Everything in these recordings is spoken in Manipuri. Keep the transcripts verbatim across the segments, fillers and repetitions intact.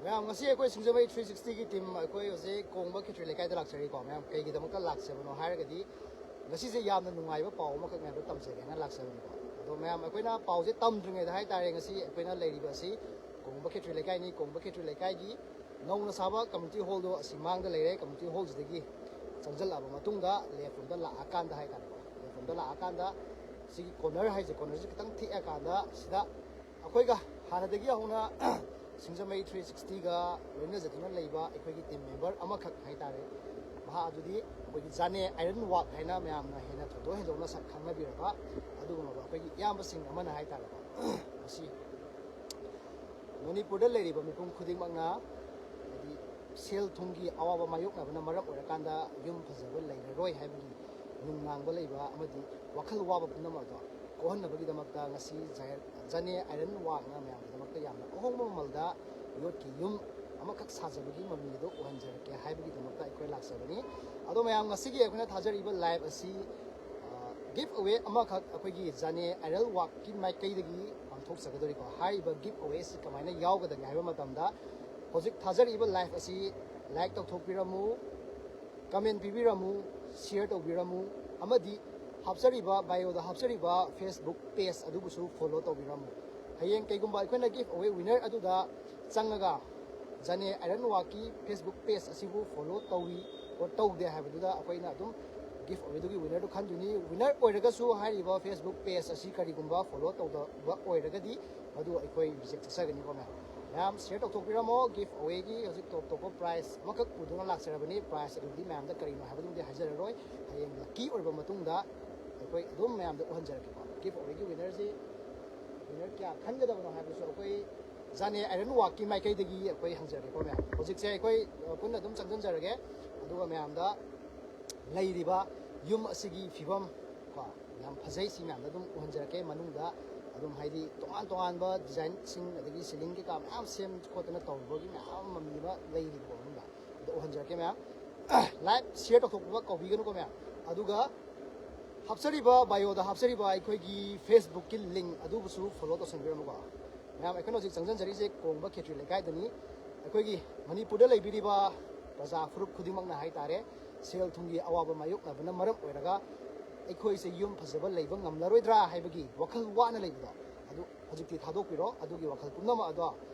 ꯃꯌꯥꯝ, ꯉꯁꯤ ꯑꯩꯈꯣꯏ ꯁꯤꯡꯖꯃꯩ ꯊ꯭ꯔꯤ ꯁꯤꯛꯁꯇꯤꯒꯤ ꯇꯤꯝ ꯑꯩꯈꯣꯏ ꯍꯧꯖꯤꯛ ꯀꯣꯡꯕ ꯈꯦꯇ꯭ꯔꯤ ꯂꯩꯀꯥꯏꯗ ꯂꯥꯛꯆꯔꯤꯀꯣ꯫ ꯃꯌꯥꯝ, ꯀꯩꯒꯤꯗꯃꯛꯇ ꯂꯥꯛꯆꯕꯅꯣ ꯍꯥꯏꯔꯒꯗꯤ, ꯉꯁꯤꯁꯦ ꯌꯥꯝꯅ ꯅꯨꯡꯉꯥꯏꯕ ꯄꯥꯎ ꯑꯃꯈꯛ ꯃꯌꯥꯝꯗ ꯇꯝꯖꯒꯦꯅ ꯂꯥꯛꯆꯕꯅꯤꯀꯣ꯫ ꯑꯗꯣ ꯃꯌꯥꯝ, ꯑꯩꯈꯣꯏꯅ ꯄꯥꯎꯁꯦ ꯇꯝꯗ꯭ꯔꯤꯉꯩꯗ ꯍꯥꯏꯇꯥꯔꯦ, ꯉꯁꯤ ꯑꯩꯈꯣꯏꯅ ꯂꯩꯔꯤꯕ ꯑꯁꯤ ꯀꯣꯡꯕ ꯈꯦꯇ꯭ꯔꯤ ꯂꯩꯀꯥꯏꯅꯤ꯫ ꯀꯣꯡꯕ ꯈꯦꯇ꯭ꯔꯤ ꯂꯩꯀꯥꯏꯒꯤ ꯅꯧꯅ ꯁꯥꯕ ꯀꯝꯃ꯭ꯌꯨꯅꯤꯇꯤ ꯍꯣꯜꯗꯣ ꯑꯁꯤ ꯃꯥꯡꯗ ꯂꯩꯔꯦ꯫ ꯀꯝꯃ꯭ꯌꯨꯅꯤꯇꯤ ꯍꯣꯜꯁꯤꯗꯒꯤ ꯆꯪꯁꯤꯜꯂꯛꯑꯕ ꯃꯇꯨꯡꯗ ꯂꯦꯐ ꯔꯣꯝꯗ ꯂꯥꯛꯑꯀꯥꯟꯗ ꯍꯥꯏꯇꯥꯔꯦꯀꯣ, ꯂꯦꯐ ꯔꯣꯝꯗ ꯂꯥꯛꯑꯀꯥꯟꯗ ꯁꯤꯒꯤ ꯀꯣꯔꯅꯔ ꯍꯥꯏꯁꯦ, ꯀꯣꯔꯅꯔꯁꯦ ꯈꯤꯇꯪ ꯊꯦꯛꯑꯀꯥꯟꯗ ꯁꯤꯗ ꯑꯩꯈꯣꯏꯒ ꯍꯥꯟꯅꯗꯒꯤ ꯍꯧꯅ ꯁꯤꯡꯖꯃꯩ ꯊ꯭ꯔꯤ ꯁꯤꯛꯁꯇꯤꯒ ꯂꯣꯏꯅꯖꯗꯨꯅ ꯂꯩꯕ ꯑꯩꯈꯣꯏꯒꯤ ꯇꯤꯝ ꯃꯦꯝꯕꯔ ꯑꯃꯈꯛ ꯍꯥꯏꯇꯥꯔꯦ꯫ ꯃꯍꯥꯛ ꯑꯗꯨꯗꯤ ꯑꯩꯈꯣꯏꯒꯤ ꯖꯥꯅꯦ ꯑꯥꯏꯔꯟ ꯋꯥꯛ ꯍꯥꯏꯅ ꯃꯌꯥꯝꯅ ꯍꯦꯟꯅ ꯊꯣꯏꯗꯣꯛ ꯍꯦꯟꯗꯣꯛꯅ ꯁꯛ ꯈꯪꯅꯕꯤꯔꯕ ꯑꯗꯨꯒꯨꯝꯂꯕ ꯑꯩꯈꯣꯏꯒꯤ ꯏꯌꯥꯝꯕꯁꯤꯡ ꯑꯃꯅ ꯍꯥꯏꯇꯥꯔꯦꯀꯣ꯫ ꯃꯁꯤ ꯃꯅꯤꯄꯨꯔꯗ ꯂꯩꯔꯤꯕ ꯃꯤꯄꯨꯝ ꯈꯨꯗꯤꯡꯃꯛꯅ, ꯍꯥꯏꯗꯤ, ꯁꯦꯜ ꯊꯨꯝꯒꯤ ꯑꯋꯥꯕ ꯃꯥꯌꯣꯛꯅꯕꯅ ꯃꯔꯝ ꯑꯣꯏꯔꯀꯥꯟꯗ ꯌꯨꯝ ꯐꯖꯕ ꯂꯩꯔꯔꯣꯏ ꯍꯥꯏꯕꯒꯤ ꯅꯨꯡꯅꯥꯡꯕ ꯂꯩꯕ ꯑꯃꯗꯤ ꯋꯥꯈꯜ ꯋꯥꯕ ꯄꯨꯝꯅꯃꯛ ꯑꯗꯣ ꯀꯣꯛꯍꯟꯅꯕꯒꯤꯗꯃꯛꯇ ꯉꯁꯤ ꯖꯥꯏ-, ꯖꯥꯅꯦ ꯑꯥꯏꯔꯟ ꯋꯥꯛꯅ ꯃꯌꯥꯝꯒꯤꯗꯃꯛꯇ ꯌꯥꯝꯅ ꯑꯍꯣꯡꯕ ꯃꯃꯜꯗ ꯌꯣꯠꯀꯤ ꯌꯨꯝ ꯑꯃꯈꯛ ꯁꯥꯖꯕꯒꯤ ꯃꯃꯤ ꯑꯗꯨ ꯎꯍꯟꯖꯔꯛꯀꯦ ꯍꯥꯏꯕꯒꯤꯗꯃꯛꯇ ꯑꯩꯈꯣꯏ ꯂꯥꯛꯆꯕꯅꯤ꯫ ꯑꯗꯣ ꯃꯌꯥꯝ, ꯉꯁꯤꯒꯤ ꯑꯩꯈꯣꯏꯅ ꯊꯥꯖꯔꯤꯕ ꯂꯥꯏꯚ ꯑꯁꯤ, ꯑ, ꯒꯤꯐ ꯑꯋꯦ ꯑꯃꯈꯛ ꯑꯩꯈꯣꯏꯒꯤ ꯖꯥꯅꯦ ꯑꯥꯏꯔꯟ ꯋꯥꯛꯀꯤ ꯃꯥꯏꯀꯩꯗꯒꯤ ꯄꯥꯡꯊꯣꯛꯆꯒꯗꯧꯔꯤꯀꯣ꯫ ꯍꯥꯏꯔꯤꯕ ꯒꯤꯐ ꯑꯋꯦ ꯑꯁꯤ ꯀꯃꯥꯏꯅ ꯌꯥꯎꯒꯗꯒꯦ ꯍꯥꯏꯕ ꯃꯇꯝꯗ, ꯍꯧꯖꯤꯛ ꯊꯥꯖꯔꯤꯕ ꯂꯥꯏꯚ ꯑꯁꯤ ꯂꯥꯏꯛ ꯇꯧꯊꯣꯛꯄꯤꯔꯝꯃꯨ, ꯀꯃꯦꯟ ꯄꯤꯕꯤꯔꯝꯃꯨ, ꯁꯤꯌꯔ ꯇꯧꯕꯤꯔꯝꯃꯨ, ꯑꯃꯗꯤ ꯍꯥꯞꯆꯔꯤꯕ, ꯕꯥꯏꯑꯣꯗ ꯍꯥꯞꯆꯔꯤꯕ ꯐꯦꯁꯕꯨꯛ ꯄꯦꯖ ꯑꯗꯨꯕꯨꯁꯨ ꯐꯣꯂꯣ ꯇꯧꯕꯤꯔꯝꯃꯨ꯫ ꯍꯌꯦꯡ ꯀꯩꯒꯨꯝꯕ ꯑꯩꯈꯣꯏꯅ ꯒꯤꯐ ꯑꯋꯦ ꯋꯤꯅꯔ ꯑꯗꯨꯗ ꯆꯪꯉꯒ ꯖꯥꯅꯦ ꯑꯥꯏꯔꯟ ꯋꯥꯛꯀꯤ ꯐꯦꯁꯕꯨꯛ ꯄꯦꯖ ꯑꯁꯤꯕꯨ ꯐꯣꯂꯣ ꯇꯧꯏ ꯑꯣꯔ ꯇꯧꯗꯦ ꯍꯥꯏꯕꯗꯨꯗ ꯑꯩꯈꯣꯏꯅ ꯑꯗꯨꯝ ꯒꯤꯐ ꯑꯋꯦꯗꯨꯒꯤ ꯋꯤꯅꯔꯗꯨ ꯈꯟꯗꯣꯏꯅꯤ꯫ ꯋꯤꯅꯔ ꯑꯣꯏꯔꯒꯁꯨ ꯍꯥꯏꯔꯤꯕ ꯐꯦꯁꯕꯨꯛ ꯄꯦꯖ ꯑꯁꯤ ꯀꯔꯤꯒꯨꯝꯕ ꯐꯣꯂꯣ ꯇꯧꯗꯕ ꯑꯣꯏꯔꯒꯗꯤ ꯃꯗꯨ ꯑꯩꯈꯣꯏ ꯔꯤꯖꯦꯛ ꯆꯠꯆꯒꯅꯤꯀꯣ ꯃꯌꯥꯝ꯫ ꯃꯌꯥꯝ ꯁꯤꯌꯔ ꯇꯧꯊꯣꯛꯄꯤꯔꯝꯃꯣ꯫ ꯒꯤꯐ ꯑꯋꯦꯒꯤ ꯍꯧꯖꯤꯛ ꯇꯣꯞ ꯇꯣꯞꯄ ꯄ꯭ꯔꯥꯏꯖ ꯑꯃꯈꯛ ꯄꯨꯗꯨꯅ ꯂꯥꯛꯆꯔꯕꯅꯤ꯫ ꯄ꯭ꯔꯥꯏꯖ ꯑꯗꯨꯗꯤ ꯃꯌꯥꯝꯗ ꯀꯔꯤꯅꯣ ꯍꯥꯏꯕꯗꯨꯃꯗꯤ ꯍꯥꯏꯖꯔꯔꯣꯏ꯫ ꯍꯌꯦꯡ ꯂꯛꯀꯤ ꯑꯣꯏꯕ ꯃꯇꯨꯡꯗ ꯑꯩꯈꯣꯏ ꯑꯗꯨꯝ ꯃꯌꯥꯝꯗ ꯎꯍꯟꯖꯔꯛꯀꯦꯀꯣ꯫ ꯒꯤꯐ ꯑꯋꯦꯒꯤ ꯋꯤꯅꯔꯁꯤ, ꯋꯤꯅꯔ ꯀꯌꯥ ꯈꯟꯒꯗꯕꯅꯣ ꯍꯥꯏꯕꯁꯨ ꯑꯩꯈꯣꯏ ꯖꯥꯅꯦ ꯑꯥꯏꯔꯟ ꯋꯥꯛꯀꯤ ꯃꯥꯏꯀꯩꯗꯒꯤ ꯑꯩꯈꯣꯏ ꯍꯪꯖꯔꯛꯀꯦꯀꯣ ꯃꯌꯥꯝ꯫ ꯍꯧꯖꯤꯛꯁꯦ ꯑꯩꯈꯣꯏ, ꯑ, ꯄꯨꯟꯅ ꯑꯗꯨꯝ ꯆꯪꯁꯤꯟꯖꯔꯒꯦ꯫ ꯑꯗꯨꯒ ꯃꯌꯥꯝꯗ ꯂꯩꯔꯤꯕ ꯌꯨꯝ ꯑꯁꯤꯒꯤ ꯐꯤꯕꯝ ꯀꯣ, ꯌꯥꯝ ꯐꯖꯩ꯫ ꯁꯤ ꯃꯌꯥꯝꯗ ꯑꯗꯨꯝ ꯎꯍꯟꯖꯔꯛꯀꯦ꯫ ꯃꯅꯨꯡꯗ ꯑꯗꯨꯝ, ꯍꯥꯏꯗꯤ, ꯇꯣꯉꯥꯟ ꯇꯣꯉꯥꯟꯕ ꯗꯤꯖꯥꯏꯟꯁꯤꯡ, ꯑꯗꯒꯤ ꯁꯤꯂꯤꯡ ꯀꯩꯀꯥ ꯃꯌꯥꯝ ꯁꯦꯝ ꯈꯣꯠꯇꯅ ꯇꯧꯔꯤꯕꯒꯤ ꯃꯌꯥꯝ ꯑꯃ ꯃꯤ ꯑꯃ ꯂꯩꯔꯤꯕꯀꯣ ꯃꯅꯨꯡꯗ꯫ ꯑꯗꯣ ꯎꯍꯟꯖꯔꯛꯀꯦ ꯃꯌꯥꯝ꯫ ꯂꯥꯏꯚ ꯁꯤꯌꯔ ꯇꯧꯊꯣꯛꯄ ꯀꯥꯎꯕꯤꯒꯅꯨꯀꯣ ꯃꯌꯥꯝ꯫ ꯑꯗꯨꯒ ꯍꯥꯞꯆꯔꯤꯕ, ꯕꯥꯏꯑꯣꯗ ꯍꯥꯞꯆꯔꯤꯕ ꯑꯩꯈꯣꯏꯒꯤ ꯐꯦꯁꯕꯨꯛꯀꯤ ꯂꯤꯡ ꯑꯗꯨꯕꯨꯁꯨ ꯐꯣꯂꯣ ꯇꯧꯁꯟꯕꯤꯔꯝꯃꯨꯀꯣ꯫ ꯃꯌꯥꯝ, ꯑꯩꯈꯣꯏꯅ ꯍꯧꯖꯤꯛ ꯆꯪꯁꯤꯟꯖꯔꯤꯁꯦ ꯀꯣꯡꯕ ꯈꯦꯇ꯭ꯔꯤ ꯂꯩꯀꯥꯏꯗꯅꯤ꯫ ꯑꯩꯈꯣꯏꯒꯤ ꯃꯅꯤꯄꯨꯔꯗ ꯂꯩꯕꯤꯔꯤꯕ ꯄ꯭ꯔꯖꯥ ꯐꯨꯔꯨꯞ ꯈꯨꯗꯤꯡꯃꯛꯅ ꯍꯥꯏꯇꯥꯔꯦ, ꯁꯦꯜ ꯊꯨꯝꯒꯤ ꯑꯋꯥꯕ ꯃꯥꯌꯣꯛꯅꯕꯅ ꯃꯔꯝ ꯑꯣꯏꯔꯒ ꯑꯩꯈꯣꯏꯁꯦ ꯌꯨꯝ ꯐꯖꯕ ꯂꯩꯕ ꯉꯝꯂꯔꯣꯏꯗ꯭ꯔꯥ ꯍꯥꯏꯕꯒꯤ ꯋꯥꯈꯜ ꯋꯥꯅ ꯂꯩꯕꯗꯣ, ꯑꯗꯨ ꯍꯧꯖꯤꯛꯇꯤ ꯊꯥꯗꯣꯛꯄꯤꯔꯣ꯫ ꯑꯗꯨꯒꯤ ꯋꯥꯈꯜ ꯄꯨꯝꯅꯃꯛ ꯑꯗꯣ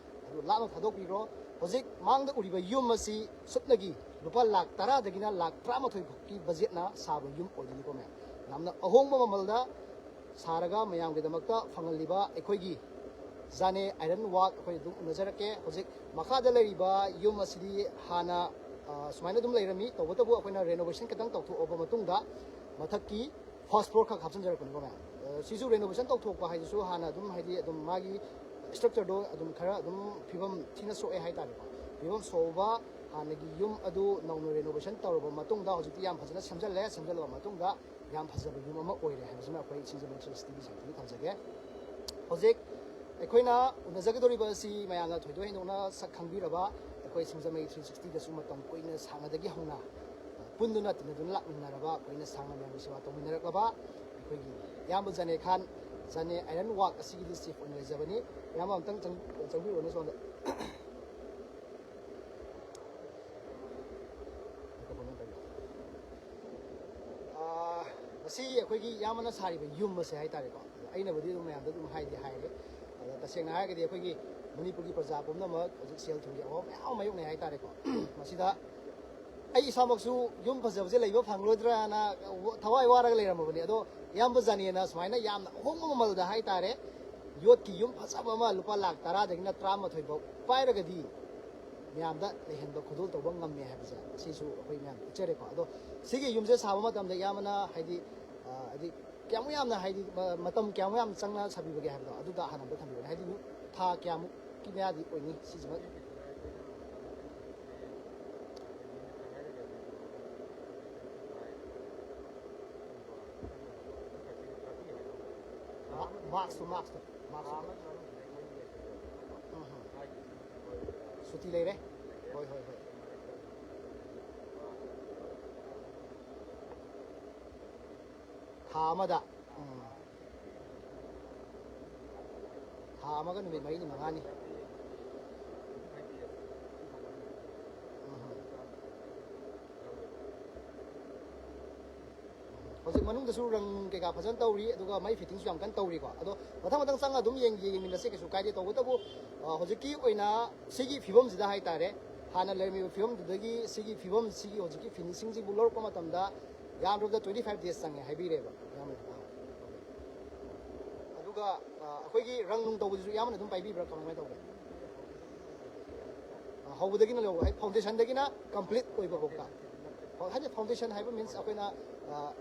ꯑꯗꯨ ꯂꯥꯞꯅ ꯊꯥꯗꯣꯛꯄꯤꯈ꯭ꯔꯣ꯫ ꯍꯧꯖꯤꯛ ꯃꯥꯡꯗ ꯎꯔꯤꯕ ꯌꯨꯝ ꯑꯁꯤ ꯁꯨꯞꯅꯒꯤ ꯂꯨꯄꯥ ꯂꯥꯛ ꯇꯔꯥꯗꯒꯤꯅ ꯂꯥꯛ ꯇꯔꯥꯃꯥꯊꯣꯏ ꯐꯥꯎꯀꯤ ꯕꯖꯦꯠꯅ ꯁꯥꯕ ꯌꯨꯝ ꯑꯣꯏꯗꯣꯏꯅꯤꯀꯣ ꯃꯌꯥꯝ꯫ ꯌꯥꯝꯅ ꯑꯍꯣꯡꯕ ꯃꯃꯜꯗ ꯁꯥꯔꯒ ꯃꯌꯥꯝꯒꯤꯗꯃꯛꯇ ꯐꯪꯍꯜꯂꯤꯕ ꯑꯩꯈꯣꯏꯒꯤ ꯖꯥꯅꯦ ꯑꯥꯏꯔꯟ ꯋꯥꯛ ꯑꯩꯈꯣꯏ ꯑꯗꯨꯝ ꯎꯅꯖꯔꯛꯀꯦ꯫ ꯍꯧꯖꯤꯛ ꯃꯈꯥꯗ ꯂꯩꯔꯤꯕ ꯌꯨꯝ ꯑꯁꯤꯗꯤ ꯍꯥꯟꯅ, ꯑ, ꯁꯨꯃꯥꯏꯅ ꯑꯗꯨꯝ ꯂꯩꯔꯝꯃꯤ, ꯇꯧꯕꯇꯕꯨ ꯑꯩꯈꯣꯏꯅ ꯔꯦꯅꯣꯚꯦꯁꯟ ꯈꯤꯇꯪ ꯇꯧꯊꯣꯛꯑꯕ ꯃꯇꯨꯡꯗ ꯃꯊꯛꯀꯤ ꯐꯥꯔꯁ ꯐ꯭ꯂꯣꯔ ꯈꯛ ꯍꯥꯞꯆꯤꯟꯖꯔꯛꯄꯅꯤꯀꯣ ꯃꯌꯥꯝ꯫ ꯑ, ꯁꯤꯁꯨ ꯔꯦꯅꯣꯚꯦꯁꯟ ꯇꯧꯊꯣꯛꯄ ꯍꯥꯏꯗꯨꯁꯨ ꯍꯥꯟꯅ ꯑꯗꯨꯝ, ꯍꯥꯏꯗꯤ, ꯑꯗꯨꯝ ꯃꯥꯒꯤ ꯁ꯭ꯇ꯭ꯔꯛꯆꯔꯗꯣ ꯑꯗꯨꯝ ꯈꯔ ꯑꯗꯨꯝ ꯐꯤꯕꯝ ꯊꯤꯅ ꯁꯣꯛꯑꯦ ꯍꯥꯏꯇꯥꯔꯦꯀꯣ꯫ ꯐꯤꯕꯝ ꯁꯣꯛꯑꯕ ꯍꯥꯟꯅꯒꯤ ꯌꯨꯝ ꯑꯗꯨ ꯅꯧꯅ ꯔꯦꯅꯣꯚꯦꯁꯟ ꯇꯧꯔꯕ ꯃꯇꯨꯡꯗ ꯍꯧꯖꯤꯛꯇꯤ ꯌꯥꯝ ꯐꯖꯅ ꯁꯦꯝꯖꯤꯜꯂꯦ꯫ ꯁꯦꯝꯖꯤꯜꯂꯕ ꯃꯇꯨꯡꯗ ꯌꯥꯝ ꯐꯖꯕ ꯌꯨꯝ ꯑꯃ ꯑꯣꯏꯔꯦ ꯍꯥꯏꯕꯁꯤꯃ ꯑꯩꯈꯣꯏ ꯁꯤꯡꯖꯃꯩ ꯊ꯭ꯔꯤ ꯁꯤꯛꯁꯇꯤꯒꯤ ꯁꯥꯏꯠꯇꯒꯤ ꯊꯝꯖꯒꯦ꯫ ꯍꯧꯖꯤꯛ ꯑꯩꯈꯣꯏꯅ ꯎꯅꯖꯒꯗꯧꯔꯤꯕ ꯑꯁꯤ ꯃꯌꯥꯝꯅ ꯊꯣꯏꯗꯣꯛ ꯍꯦꯟꯗꯣꯛꯅ ꯁꯛ ꯈꯪꯕꯤꯔꯕ, ꯑꯩꯈꯣꯏ ꯁꯤꯡꯖꯃꯩ ꯊ꯭ꯔꯤ ꯁꯤꯛꯁꯇꯤꯗꯁꯨ ꯃꯇꯝ ꯀꯨꯏꯅ ꯁꯥꯡꯅꯗꯒꯤ ꯍꯧꯅ ꯄꯨꯟꯗꯨꯅ ꯇꯤꯟꯅꯗꯨꯅ ꯂꯥꯛꯃꯤꯟꯅꯔꯕ, ꯀꯨꯏꯅ ꯁꯥꯡꯅ ꯃꯌꯥꯝꯒꯤ ꯁꯦꯕꯥ ꯇꯧꯃꯤꯟꯅꯔꯛꯂꯕ ꯑꯩꯈꯣꯏꯒꯤ ꯏꯌꯥꯝꯕ ꯖꯥꯅꯦ ꯈꯥꯟ, ꯖꯥꯅꯦ ꯑꯥꯏꯔꯟ ꯋꯥꯛ ꯑꯁꯤꯒꯤꯗꯤ ꯆꯤꯐ ꯑꯣꯏꯅ ꯂꯩꯖꯕꯅꯤ꯫ ꯏꯌꯥꯝꯕ ꯑꯝꯇꯪ ꯆꯪ-, ꯆꯪꯕꯤꯔꯛꯑꯣꯅꯦ ꯁꯣꯝꯗ꯫ ꯑꯥ, ꯉꯁꯤ ꯑꯩꯈꯣꯏꯒꯤ ꯏꯌꯥꯝꯕꯅ ꯁꯥꯔꯤꯕ ꯌꯨꯝ ꯑꯁꯦ ꯍꯥꯏꯇꯥꯔꯦꯀꯣ, ꯑꯩꯅꯕꯨꯗꯤ ꯑꯗꯨꯝ ꯃꯌꯥꯝꯗ ꯑꯗꯨꯝ ꯍꯥꯏꯗꯤ ꯍꯥꯏꯔꯦ꯫ ꯑꯗꯣ ꯇꯁꯦꯡꯅ ꯍꯥꯏꯔꯒꯗꯤ ꯑꯩꯈꯣꯏꯒꯤ ꯃꯅꯤꯄꯨꯔꯒꯤ ꯄ꯭ꯔꯖꯥ ꯄꯨꯝꯅꯃꯛ ꯍꯧꯖꯤꯛ ꯁꯦꯜ ꯊꯨꯝꯒꯤ ꯑꯋꯥꯕ ꯃꯌꯥꯝ ꯑꯃ ꯃꯥꯌꯣꯛꯅꯩ ꯍꯥꯏꯇꯥꯔꯦꯀꯣ꯫ ꯃꯁꯤꯗ ꯑꯩ ꯏꯁꯥꯃꯛꯁꯨ ꯌꯨꯝ ꯐꯖꯕꯁꯦ ꯂꯩꯕ ꯐꯪꯂꯣꯏꯗ꯭ꯔꯥꯅ ꯊꯋꯥꯏ ꯋꯥꯔꯒ ꯂꯩꯔꯝꯃꯕꯅꯤ꯫ ꯑꯗꯣ ꯏꯌꯥꯝꯕ ꯖꯥꯅꯦꯅ ꯁꯨꯃꯥꯏꯅ ꯌꯥꯝꯅ ꯑꯍꯣꯡꯕ ꯃꯃꯜꯗ ꯍꯥꯏꯇꯥꯔꯦ, ꯌꯣꯠꯀꯤ ꯌꯨꯝ ꯐꯖꯕ ꯑꯃ ꯂꯨꯄꯥ ꯂꯥꯛ ꯇꯔꯥꯗꯒꯤꯅ ꯇꯔꯥꯃꯥꯊꯣꯏ ꯐꯥꯎ ꯄꯥꯏꯔꯒꯗꯤ ꯃꯌꯥꯝꯗ ꯂꯩꯍꯟꯕ ꯈꯨꯗꯣꯜ ꯇꯧꯕ ꯉꯝꯃꯦ ꯍꯥꯏꯕꯁꯦ ꯁꯤꯁꯨ ꯑꯩꯈꯣꯏ ꯃꯌꯥꯝ ꯎꯠꯆꯔꯦꯀꯣ꯫ ꯑꯗꯣ ꯁꯤꯒꯤ ꯌꯨꯝꯁꯦ ꯁꯥꯕ ꯃꯇꯝꯗ ꯏꯌꯥꯝꯕꯅ ꯍꯥꯏꯗꯤ, ꯑ, ꯍꯥꯏꯗꯤ ꯀꯌꯥꯃꯨꯛ ꯌꯥꯝꯅ ꯍꯥꯏꯗꯤ, ꯑ, ꯃꯇꯝ ꯀꯌꯥꯃꯨꯛ ꯌꯥꯝ ꯆꯪꯅ ꯁꯥꯕꯤꯕꯒꯦ ꯍꯥꯏꯕꯗꯣ ꯑꯗꯨꯗ ꯍꯥꯟꯅ ꯑꯝꯇ ꯊꯝꯕꯤꯌꯨꯅꯦ꯫ ꯍꯥꯏꯗꯤ ꯊꯥ ꯀꯌꯥꯃꯨꯛꯀꯤ ꯃꯌꯥꯗꯤ ꯑꯣꯏꯅꯤ ꯁꯤꯁꯤꯃ? ꯃꯥ-, ꯃꯥꯔꯛꯁꯇꯣ, ꯃꯥꯔꯛꯁꯇꯣ, ꯃꯥꯔꯛꯁꯇꯣ꯫ ꯎꯝ, ꯎꯝ꯫ ꯁꯨꯇꯤ ꯂꯩꯔꯦ꯫ ꯍꯣꯏ, ꯍꯣꯏ, ꯍꯣꯏ꯫ ꯊꯥ ꯑꯃꯗ꯫ ꯎꯝ꯫ ꯊꯥ ꯑꯃꯒ ꯅꯨꯃꯤꯠ ꯃꯔꯤꯅꯤ ꯃꯉꯥꯅꯤ꯫ ꯍꯧꯖꯤꯛ ꯃꯅꯨꯡꯗꯁꯨ ꯔꯪ ꯀꯩꯀꯥ ꯐꯖꯅ ꯇꯧꯔꯤ, ꯑꯗꯨꯒ ꯃꯩ ꯐꯤꯠꯇꯤꯡꯁꯨ ꯌꯥꯝ ꯀꯟꯅ ꯇꯧꯔꯤꯀꯣ꯫ ꯑꯗꯣ ꯃꯊꯪ ꯃꯊꯪ ꯆꯪꯉ ꯑꯗꯨꯝ ꯌꯦꯡ-, ꯌꯦꯡꯃꯤꯟꯅꯁꯤ, ꯀꯩꯁꯨ ꯀꯥꯏꯗꯦ꯫ ꯇꯧꯕꯇꯕꯨ ꯑ, ꯍꯧꯖꯤꯛꯀꯤ ꯑꯣꯏꯅ ꯁꯤꯒꯤ ꯐꯤꯕꯝꯁꯤꯗ ꯍꯥꯏꯇꯥꯔꯦ, ꯍꯥꯟꯅ ꯂꯩꯔꯝꯃꯤꯕ ꯐꯤꯕꯝꯗꯨꯗꯒꯤ ꯁꯤꯒꯤ ꯐꯤꯕꯝ, ꯁꯤꯒꯤ ꯍꯧꯖꯤꯛꯀꯤ ꯐꯤꯅꯤꯁꯤꯡꯁꯤꯕꯨ ꯂꯧꯔꯛꯄ ꯃꯇꯝꯗ ꯌꯥꯝꯗ꯭ꯔꯕꯗ twenty five days ꯆꯪꯉꯦ ꯍꯥꯏꯕꯤꯔꯦꯕ ꯌꯥꯝꯅ꯫ ꯑꯗꯨꯒ ꯑ, ꯑꯩꯈꯣꯏꯒꯤ ꯔꯪ ꯅꯨꯡ ꯇꯧꯕꯗꯨꯁꯨ ꯏꯌꯥꯝꯕꯅ ꯑꯗꯨꯝ ꯄꯥꯏꯕꯤꯕ꯭ꯔꯥ, ꯀꯃꯥꯏꯅ ꯇꯧꯒꯦ? ꯑ, ꯍꯧꯕꯗꯒꯤꯅ ꯂꯧꯕ ꯍꯥꯏ, ꯐꯥꯎꯟꯗꯦꯁꯟꯗꯒꯤꯅ ꯀꯝꯄ꯭ꯂꯤꯠ ꯑꯣꯏꯕ ꯐꯥꯎꯕ꯫ ꯍꯥꯏꯗꯤ ꯐꯥꯎꯟꯗꯦꯁꯟ ꯍꯥꯏꯕ ꯃꯤꯟꯁ ꯑꯩꯈꯣꯏꯅ ꯑ,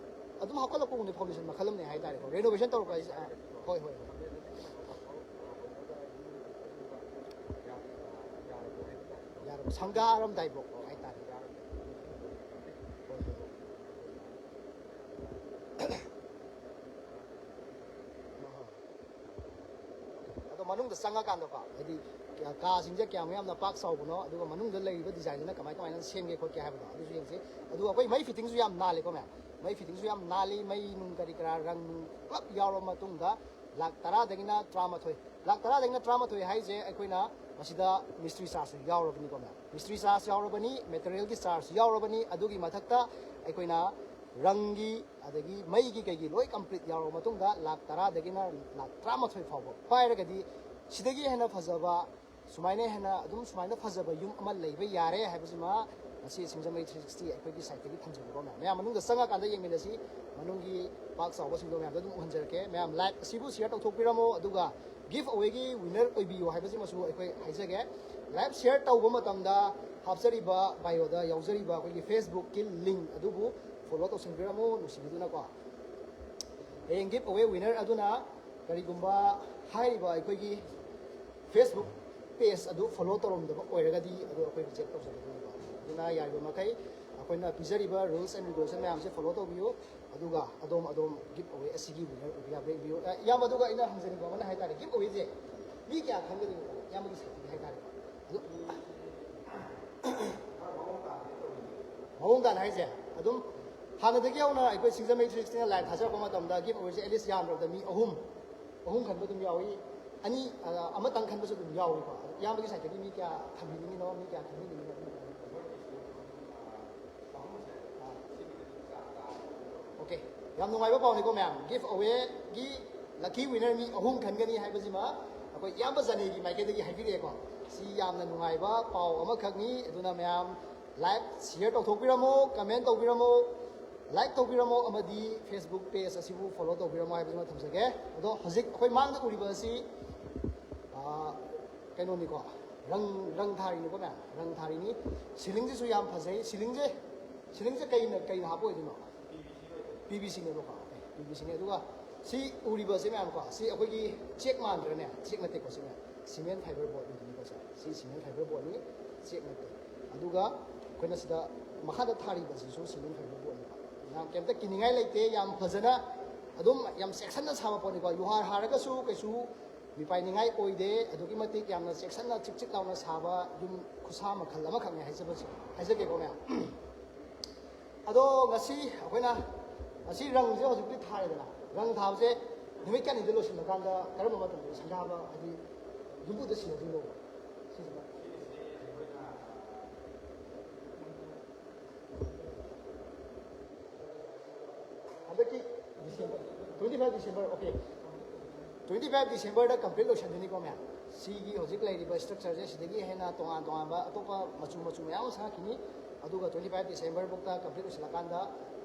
ꯑꯗꯨꯝ ꯍꯥꯞꯀꯠꯂꯛꯄꯒꯨꯝꯕ ꯐꯥꯎꯟꯗꯦꯁꯟ ꯃꯈꯜ ꯑꯃꯅꯦ ꯍꯥꯏꯇꯥꯔꯦꯀꯣ, ꯔꯦꯅꯣꯚꯦꯁꯟ ꯇꯧꯔꯛꯄ ꯍꯥꯏꯁꯦ꯫ ꯑ, ꯍꯣꯏ, ꯍꯣꯏ, ꯍꯣꯏ꯫ ꯌꯥꯔꯕ, ꯁꯪꯒꯥꯔꯝꯗꯥꯏꯐꯥꯎ ꯍꯥꯏꯇꯥꯔꯦ꯫ ꯍꯣꯏ, ꯍꯣꯏ꯫ ꯑꯗꯣ ꯃꯅꯨꯡꯗ ꯆꯪꯉꯀꯥꯟꯗꯀꯣ, ꯍꯥꯏꯗꯤ ꯀꯥꯁꯤꯡꯁꯦ ꯀꯌꯥꯝ ꯌꯥꯝꯅ ꯄꯥꯛ ꯆꯥꯎꯕꯅꯣ, ꯑꯗꯨꯒ ꯃꯅꯨꯡꯗ ꯂꯩꯔꯤꯕ ꯗꯤꯖꯥꯏꯟꯁꯤꯅ ꯀꯃꯥꯏ ꯀꯃꯥꯏꯅ ꯁꯦꯝꯒꯦ ꯈꯣꯠꯀꯦ ꯍꯥꯏꯕꯗꯣ ꯑꯗꯨꯁꯨ ꯌꯦꯡꯁꯤ꯫ ꯑꯗꯨꯒ ꯑꯩꯈꯣꯏ ꯃꯩ ꯐꯤꯠꯇꯤꯡꯁꯨ ꯌꯥꯝ ꯅꯥꯜꯂꯦꯀꯣ ꯃꯌꯥꯝ, ꯃꯩ ꯐꯤꯠꯇꯤꯡꯁꯨ ꯌꯥꯝ ꯅꯥꯜꯂꯤ, ꯃꯩ ꯅꯨꯡ ꯀꯔꯤ ꯀꯔꯥ, ꯔꯪ ꯅꯨꯡ ꯄꯨꯂꯞ ꯌꯥꯎꯔꯕ ꯃꯇꯨꯡꯗ ꯂꯥꯛ ꯇꯔꯥꯗꯒꯤꯅ ꯇꯔꯥꯃꯥꯊꯣꯏ, ꯂꯥꯛ ꯇꯔꯥꯗꯒꯤꯅ ꯇꯔꯥꯃꯥꯊꯣꯏ ꯍꯥꯏꯁꯦ ꯑꯩꯈꯣꯏꯅ ꯃꯁꯤꯗ ꯃꯤꯁꯇ꯭ꯔꯤ ꯆꯥꯔꯖꯁꯨ ꯌꯥꯎꯔꯕꯅꯤꯀꯣ ꯃꯌꯥꯝ꯫ ꯃꯤꯁꯇ꯭ꯔꯤ ꯆꯥꯔꯖ ꯌꯥꯎꯔꯕꯅꯤ, ꯃꯦꯇꯔꯤꯌꯦꯜꯒꯤ ꯆꯥꯔꯖ ꯌꯥꯎꯔꯕꯅꯤ, ꯑꯗꯨꯒꯤ ꯃꯊꯛꯇ ꯑꯩꯈꯣꯏꯅ ꯔꯪꯒꯤ ꯑꯗꯒꯤ ꯃꯩꯒꯤ ꯀꯩꯒꯤ ꯂꯣꯏ ꯀꯝꯄ꯭ꯂꯤꯠ ꯌꯥꯎꯔꯕ ꯃꯇꯨꯡꯗ ꯂꯥꯛ ꯇꯔꯥꯗꯒꯤꯅ ꯂꯥꯛ ꯇꯔꯥꯃꯥꯊꯣꯏ ꯐꯥꯎꯕ ꯄꯥꯏꯔꯒꯗꯤ ꯁꯤꯗꯒꯤ ꯍꯦꯟꯅ ꯐꯖꯕ, ꯁꯨꯃꯥꯏꯅ ꯍꯦꯟꯅ ꯑꯗꯨꯝ ꯁꯨꯃꯥꯏꯅ ꯐꯖꯕ ꯌꯨꯝ ꯑꯃ ꯂꯩꯕ ꯌꯥꯔꯦ ꯍꯥꯏꯕꯁꯤꯃ ꯉꯁꯤ ꯁꯤꯡꯖꯃꯩ three sixty ꯑꯩꯈꯣꯏꯒꯤ ꯁꯥꯏꯠꯇꯒꯤ ꯊꯝꯖꯕꯀꯣ ꯃꯌꯥꯝ꯫ ꯃꯌꯥꯝ ꯃꯅꯨꯡꯗ ꯆꯪꯉꯀꯥꯟꯗ ꯌꯦꯡꯃꯤꯟꯅꯁꯤ꯫ ꯃꯅꯨꯡꯒꯤ ꯄꯥꯛ ꯆꯥꯎꯕꯁꯤꯡꯗꯣ ꯃꯌꯥꯝꯗ ꯑꯗꯨꯝ ꯎꯍꯟꯖꯔꯛꯀꯦ꯫ ꯃꯌꯥꯝ ꯂꯥꯏꯚ ꯑꯁꯤꯕꯨ ꯁꯤꯌꯔ ꯇꯧꯊꯣꯛꯄꯤꯔꯝꯃꯣ, ꯑꯗꯨꯒ ꯒꯤꯐ ꯑꯋꯦꯒꯤ ꯋꯤꯅꯔ ꯑꯣꯏꯕꯤꯌꯨ ꯍꯥꯏꯕꯁꯤꯃꯁꯨ ꯑꯩꯈꯣꯏ ꯍꯥꯏꯖꯒꯦ꯫ ꯂꯥꯏꯚ ꯁꯤꯌꯔ ꯇꯧꯕ ꯃꯇꯝꯗ ꯍꯥꯞꯆꯔꯤꯕ ꯕꯥꯏꯑꯣꯗ ꯌꯥꯎꯖꯔꯤꯕ ꯑꯩꯈꯣꯏꯒꯤ ꯐꯦꯁꯕꯨꯛꯀꯤ ꯂꯤꯡ ꯑꯗꯨꯕꯨ ꯐꯣꯂꯣ ꯇꯧꯁꯟꯕꯤꯔꯝꯃꯣ ꯅꯨꯡꯁꯤꯕꯤꯗꯨꯅꯀꯣ꯫ ꯍꯌꯦꯡ ꯒꯤꯐ ꯑꯋꯦ ꯋꯤꯅꯔ ꯑꯗꯨꯅ ꯀꯔꯤꯒꯨꯝꯕ ꯍꯥꯏꯔꯤꯕ ꯑꯩꯈꯣꯏꯒꯤ ꯐꯦꯁꯕꯨꯛ ꯄꯦꯖ ꯑꯗꯨ ꯐꯣꯂꯣ ꯇꯧꯔꯝꯗꯕ ꯑꯣꯏꯔꯒꯗꯤ ꯑꯗꯨ ꯑꯩꯈꯣꯏ ꯔꯤꯖꯦꯛ ꯇꯧꯖꯒꯗꯣꯏꯅꯤꯀꯣ꯫ ꯑꯗꯨꯅ ꯌꯥꯔꯤꯕ ꯃꯈꯩ ꯑꯩꯈꯣꯏꯅ ꯄꯤꯖꯔꯤꯕ ꯔꯨꯜꯁ ꯑꯦꯟ ꯔꯤꯒꯨꯂꯦꯁꯟ ꯃꯌꯥꯝꯁꯦ ꯐꯣꯂꯣ ꯇꯧꯕꯤꯌꯨ꯫ ꯑꯗꯨꯒ ꯑꯗꯣꯝ, ꯑꯗꯣꯝ ꯒꯤꯐ ꯑꯋꯦ ꯑꯁꯤꯒꯤ ꯋꯤꯅꯔ ꯑꯣꯏꯕ ꯌꯥꯕ꯭ꯔꯥ ꯌꯦꯡꯕꯤꯌꯨ꯫ ꯑ, ꯏꯌꯥꯝꯕ, ꯑꯗꯨꯒ ꯑꯩꯅ ꯍꯪꯖꯅꯤꯡꯕ ꯑꯃꯅ ꯍꯥꯏꯇꯥꯔꯦ, ꯒꯤꯐ ꯑꯋꯦꯁꯦ ꯃꯤ ꯀꯌꯥ ꯈꯟꯒꯗꯣꯏꯅꯣ? ꯏꯌꯥꯝꯕꯒꯤ ꯁꯥꯏꯠꯇꯒꯤ ꯍꯥꯏꯇꯥꯔꯦ꯫ ꯑꯗꯨ ꯃꯑꯣꯡ ꯇꯥꯅ ꯍꯥꯏꯁꯦ ꯑꯗꯨꯝ ꯍꯥꯟꯅꯗꯒꯤ ꯍꯧꯅ ꯑꯩꯈꯣꯏ ꯁꯤꯡꯖꯃꯩ three sixtyꯅ ꯂꯥꯏꯚ ꯊꯥꯖꯔꯛꯄ ꯃꯇꯝꯗ ꯒꯤꯐ ꯑꯋꯦꯁꯦ ꯑꯦꯠꯂꯤꯁ ꯌꯥꯝꯗ꯭ꯔꯕꯗ ꯃꯤ ꯑꯍꯨꯝ, ꯑꯍꯨꯝ ꯈꯟꯕ ꯑꯗꯨꯝ ꯌꯥꯎꯏ꯫ ꯑꯅꯤ, ꯑ, ꯑꯃꯇꯪ ꯈꯟꯕꯁꯨ ꯑꯗꯨꯝ ꯌꯥꯎꯏꯀꯣ꯫ ꯑꯗꯣ ꯏꯌꯥꯝꯕꯒꯤ ꯁꯥꯏꯠꯇꯒꯤ ꯃꯤ ꯀꯌꯥ ꯊꯝꯕꯤꯅꯤꯡꯉꯤꯅꯣ, ꯃꯤ ꯀꯌꯥ ꯈꯟꯕꯤꯅꯤꯡꯉꯤꯅꯣ? ꯑꯗꯨꯝ ꯑꯥ, ꯑꯣꯀꯦ, ꯌꯥꯝ ꯅꯨꯡꯉꯥꯏꯕ ꯄꯥꯎꯅꯤꯀꯣ ꯃꯌꯥꯝ꯫ ꯒꯤꯐ ꯑꯋꯦꯒꯤ ꯂꯛꯀꯤ ꯋꯤꯅꯔ ꯃꯤ ꯑꯍꯨꯝ ꯈꯟꯒꯅꯤ ꯍꯥꯏꯕꯁꯤꯃ ꯑꯩꯈꯣꯏ ꯏꯌꯥꯝꯕ ꯖꯅꯦꯒꯤ ꯃꯥꯏꯀꯩꯗꯒꯤ ꯍꯥꯏꯕꯤꯔꯛꯑꯦꯀꯣ꯫ ꯁꯤ ꯌꯥꯝꯅ ꯅꯨꯡꯉꯥꯏꯕ ꯄꯥꯎ ꯑꯃꯈꯛꯅꯤ꯫ ꯑꯗꯨꯅ ꯃꯌꯥꯝ ꯂꯥꯏꯛ, ꯁꯤꯌꯔ ꯇꯧꯊꯣꯛꯄꯤꯔꯝꯃꯣ, ꯀꯃꯦꯟ ꯇꯧꯕꯤꯔꯝꯃꯣ, ꯂꯥꯏꯛ ꯇꯧꯕꯤꯔꯝꯃꯣ ꯑꯃꯗꯤ ꯐꯦꯁꯕꯨꯛ ꯄꯦꯖ ꯑꯁꯤꯕꯨ ꯐꯣꯂꯣ ꯇꯧꯕꯤꯔꯝꯃꯣ ꯍꯥꯏꯕꯁꯤꯃ ꯊꯝꯖꯒꯦ꯫ ꯑꯗꯣ ꯍꯧꯖꯤꯛ ꯑꯩꯈꯣꯏ ꯃꯥꯡꯗ ꯎꯔꯤꯕ ꯑꯁꯤ, ꯑꯥ, ꯀꯩꯅꯣꯅꯤꯀꯣ, ꯔꯪ, ꯔꯪ ꯊꯥꯔꯤꯅꯤꯀꯣ ꯃꯌꯥꯝ, ꯔꯪ ꯊꯥꯔꯤꯅꯤ꯫ ꯁꯤꯂꯤꯡꯁꯤꯁꯨ ꯌꯥꯝ ꯐꯖꯩ꯫ ꯁꯤꯂꯤꯡꯁꯦ, ꯁꯤꯂꯤꯡꯁꯦ ꯀꯩꯅ, ꯀꯩꯅ ꯍꯥꯞꯄ ꯑꯣꯏꯗꯣꯏꯅꯣ? P V ꯁꯤꯅꯦꯕꯀꯣ꯫ ꯄꯤ ꯚꯤ ꯁꯤꯅꯦ꯫ ꯑꯗꯨꯒ ꯁꯤ ꯎꯔꯤꯕꯁꯦ ꯃꯌꯥꯝꯀꯣ, ꯁꯤ ꯑꯩꯈꯣꯏꯒꯤ ꯆꯦꯛ ꯃꯥꯟꯗ꯭ꯔꯅꯦ? ꯆꯦꯛ ꯅꯠꯇꯦꯀꯣ꯫ ꯁꯤ ꯃꯌꯥꯝ ꯁꯤꯃꯦꯟ ꯐꯥꯏꯕꯔ ꯕꯣꯔꯗ ꯑꯣꯏꯗꯣꯏꯅꯤꯀꯣ꯫ ꯁꯦ, ꯁꯤ ꯁꯤꯃꯦꯟ ꯐꯥꯏꯕꯔ ꯕꯣꯔꯗꯅꯤ, ꯆꯦꯛ ꯅꯠꯇꯦ꯫ ꯑꯗꯨꯒ ꯑꯩꯈꯣꯏꯅ ꯁꯤꯗ ꯃꯈꯥꯗ ꯊꯥꯔꯤꯕꯁꯤꯁꯨ ꯁꯤꯃꯦꯟ ꯐꯥꯏꯕꯔ ꯕꯣꯔꯗꯅꯤꯀꯣ꯫ ꯌꯥꯝ ꯀꯩꯝꯇ ꯀꯤꯅꯤꯡꯉꯥꯏ ꯂꯩꯇꯦ꯫ ꯌꯥꯝ ꯐꯖꯅ ꯑꯗꯨꯝ ꯌꯥꯝ ꯆꯦꯛꯁꯤꯟꯅ ꯁꯥꯕ ꯄꯣꯠꯅꯤꯀꯣ꯫ ꯌꯨꯍꯥꯔ ꯍꯥꯔꯒꯁꯨ ꯀꯩꯁꯨ ꯃꯤꯄꯥꯏꯅꯤꯡꯉꯥꯏ ꯑꯣꯏꯗꯦ꯫ ꯑꯗꯨꯛꯀꯤ ꯃꯇꯤꯛ ꯌꯥꯝꯅ ꯆꯦꯛꯁꯤꯟꯅ ꯆꯤꯛ ꯆꯤꯛ ꯂꯥꯎꯅ ꯁꯥꯕ ꯌꯨꯝ ꯈꯨꯁꯥ ꯃꯈꯜ ꯑꯃꯈꯛꯅꯤ ꯍꯥꯏꯖꯕꯁꯦ, ꯍꯥꯏꯖꯒꯦꯀꯣ ꯃꯌꯥꯝ꯫ ꯑꯗꯣ ꯉꯁꯤ ꯑꯩꯈꯣꯏꯅ, ꯉꯁꯤ ꯔꯪꯁꯦ ꯍꯧꯖꯤꯛꯇꯤ ꯊꯥꯔꯦꯗꯅ, ꯔꯪ ꯊꯥꯕꯁꯦ ꯅꯨꯃꯤꯠ ꯀꯌꯥꯅꯤꯗ ꯂꯣꯏꯁꯤꯜꯂꯀꯥꯟꯗ ꯀꯔꯝꯕ ꯃꯇꯝꯗ ꯁꯪꯒꯥꯕ, ꯍꯥꯏꯗꯤ ꯌꯨꯝꯕꯨꯗ ꯁꯤꯟꯅꯗꯣꯏꯅꯣ? ꯁꯤꯁꯤꯅ ꯍꯟꯗꯛꯀꯤ December, twenty five December, okay, twenty five Decemberꯗ complete ꯂꯣꯏꯁꯤꯟꯗꯣꯏꯅꯤꯀꯣ ꯃꯌꯥꯝ꯫ ꯁꯤꯒꯤ ꯍꯧꯖꯤꯛ ꯂꯩꯔꯤꯕ structureꯁꯦ ꯁꯤꯗꯒꯤ ꯍꯦꯟꯅ ꯇꯣꯉꯥꯟ ꯇꯣꯉꯥꯟꯕ ꯑꯇꯣꯞꯄ ꯃꯆꯨ ꯃꯆꯨ ꯃꯌꯥꯝ ꯑꯃ ꯁꯪꯉꯛꯈꯤꯅꯤ꯫ ꯑꯗꯨꯒ twenty five Decemberꯐꯥꯎꯗ complete ꯂꯣꯏꯁꯤꯜꯂꯀꯥꯟꯗ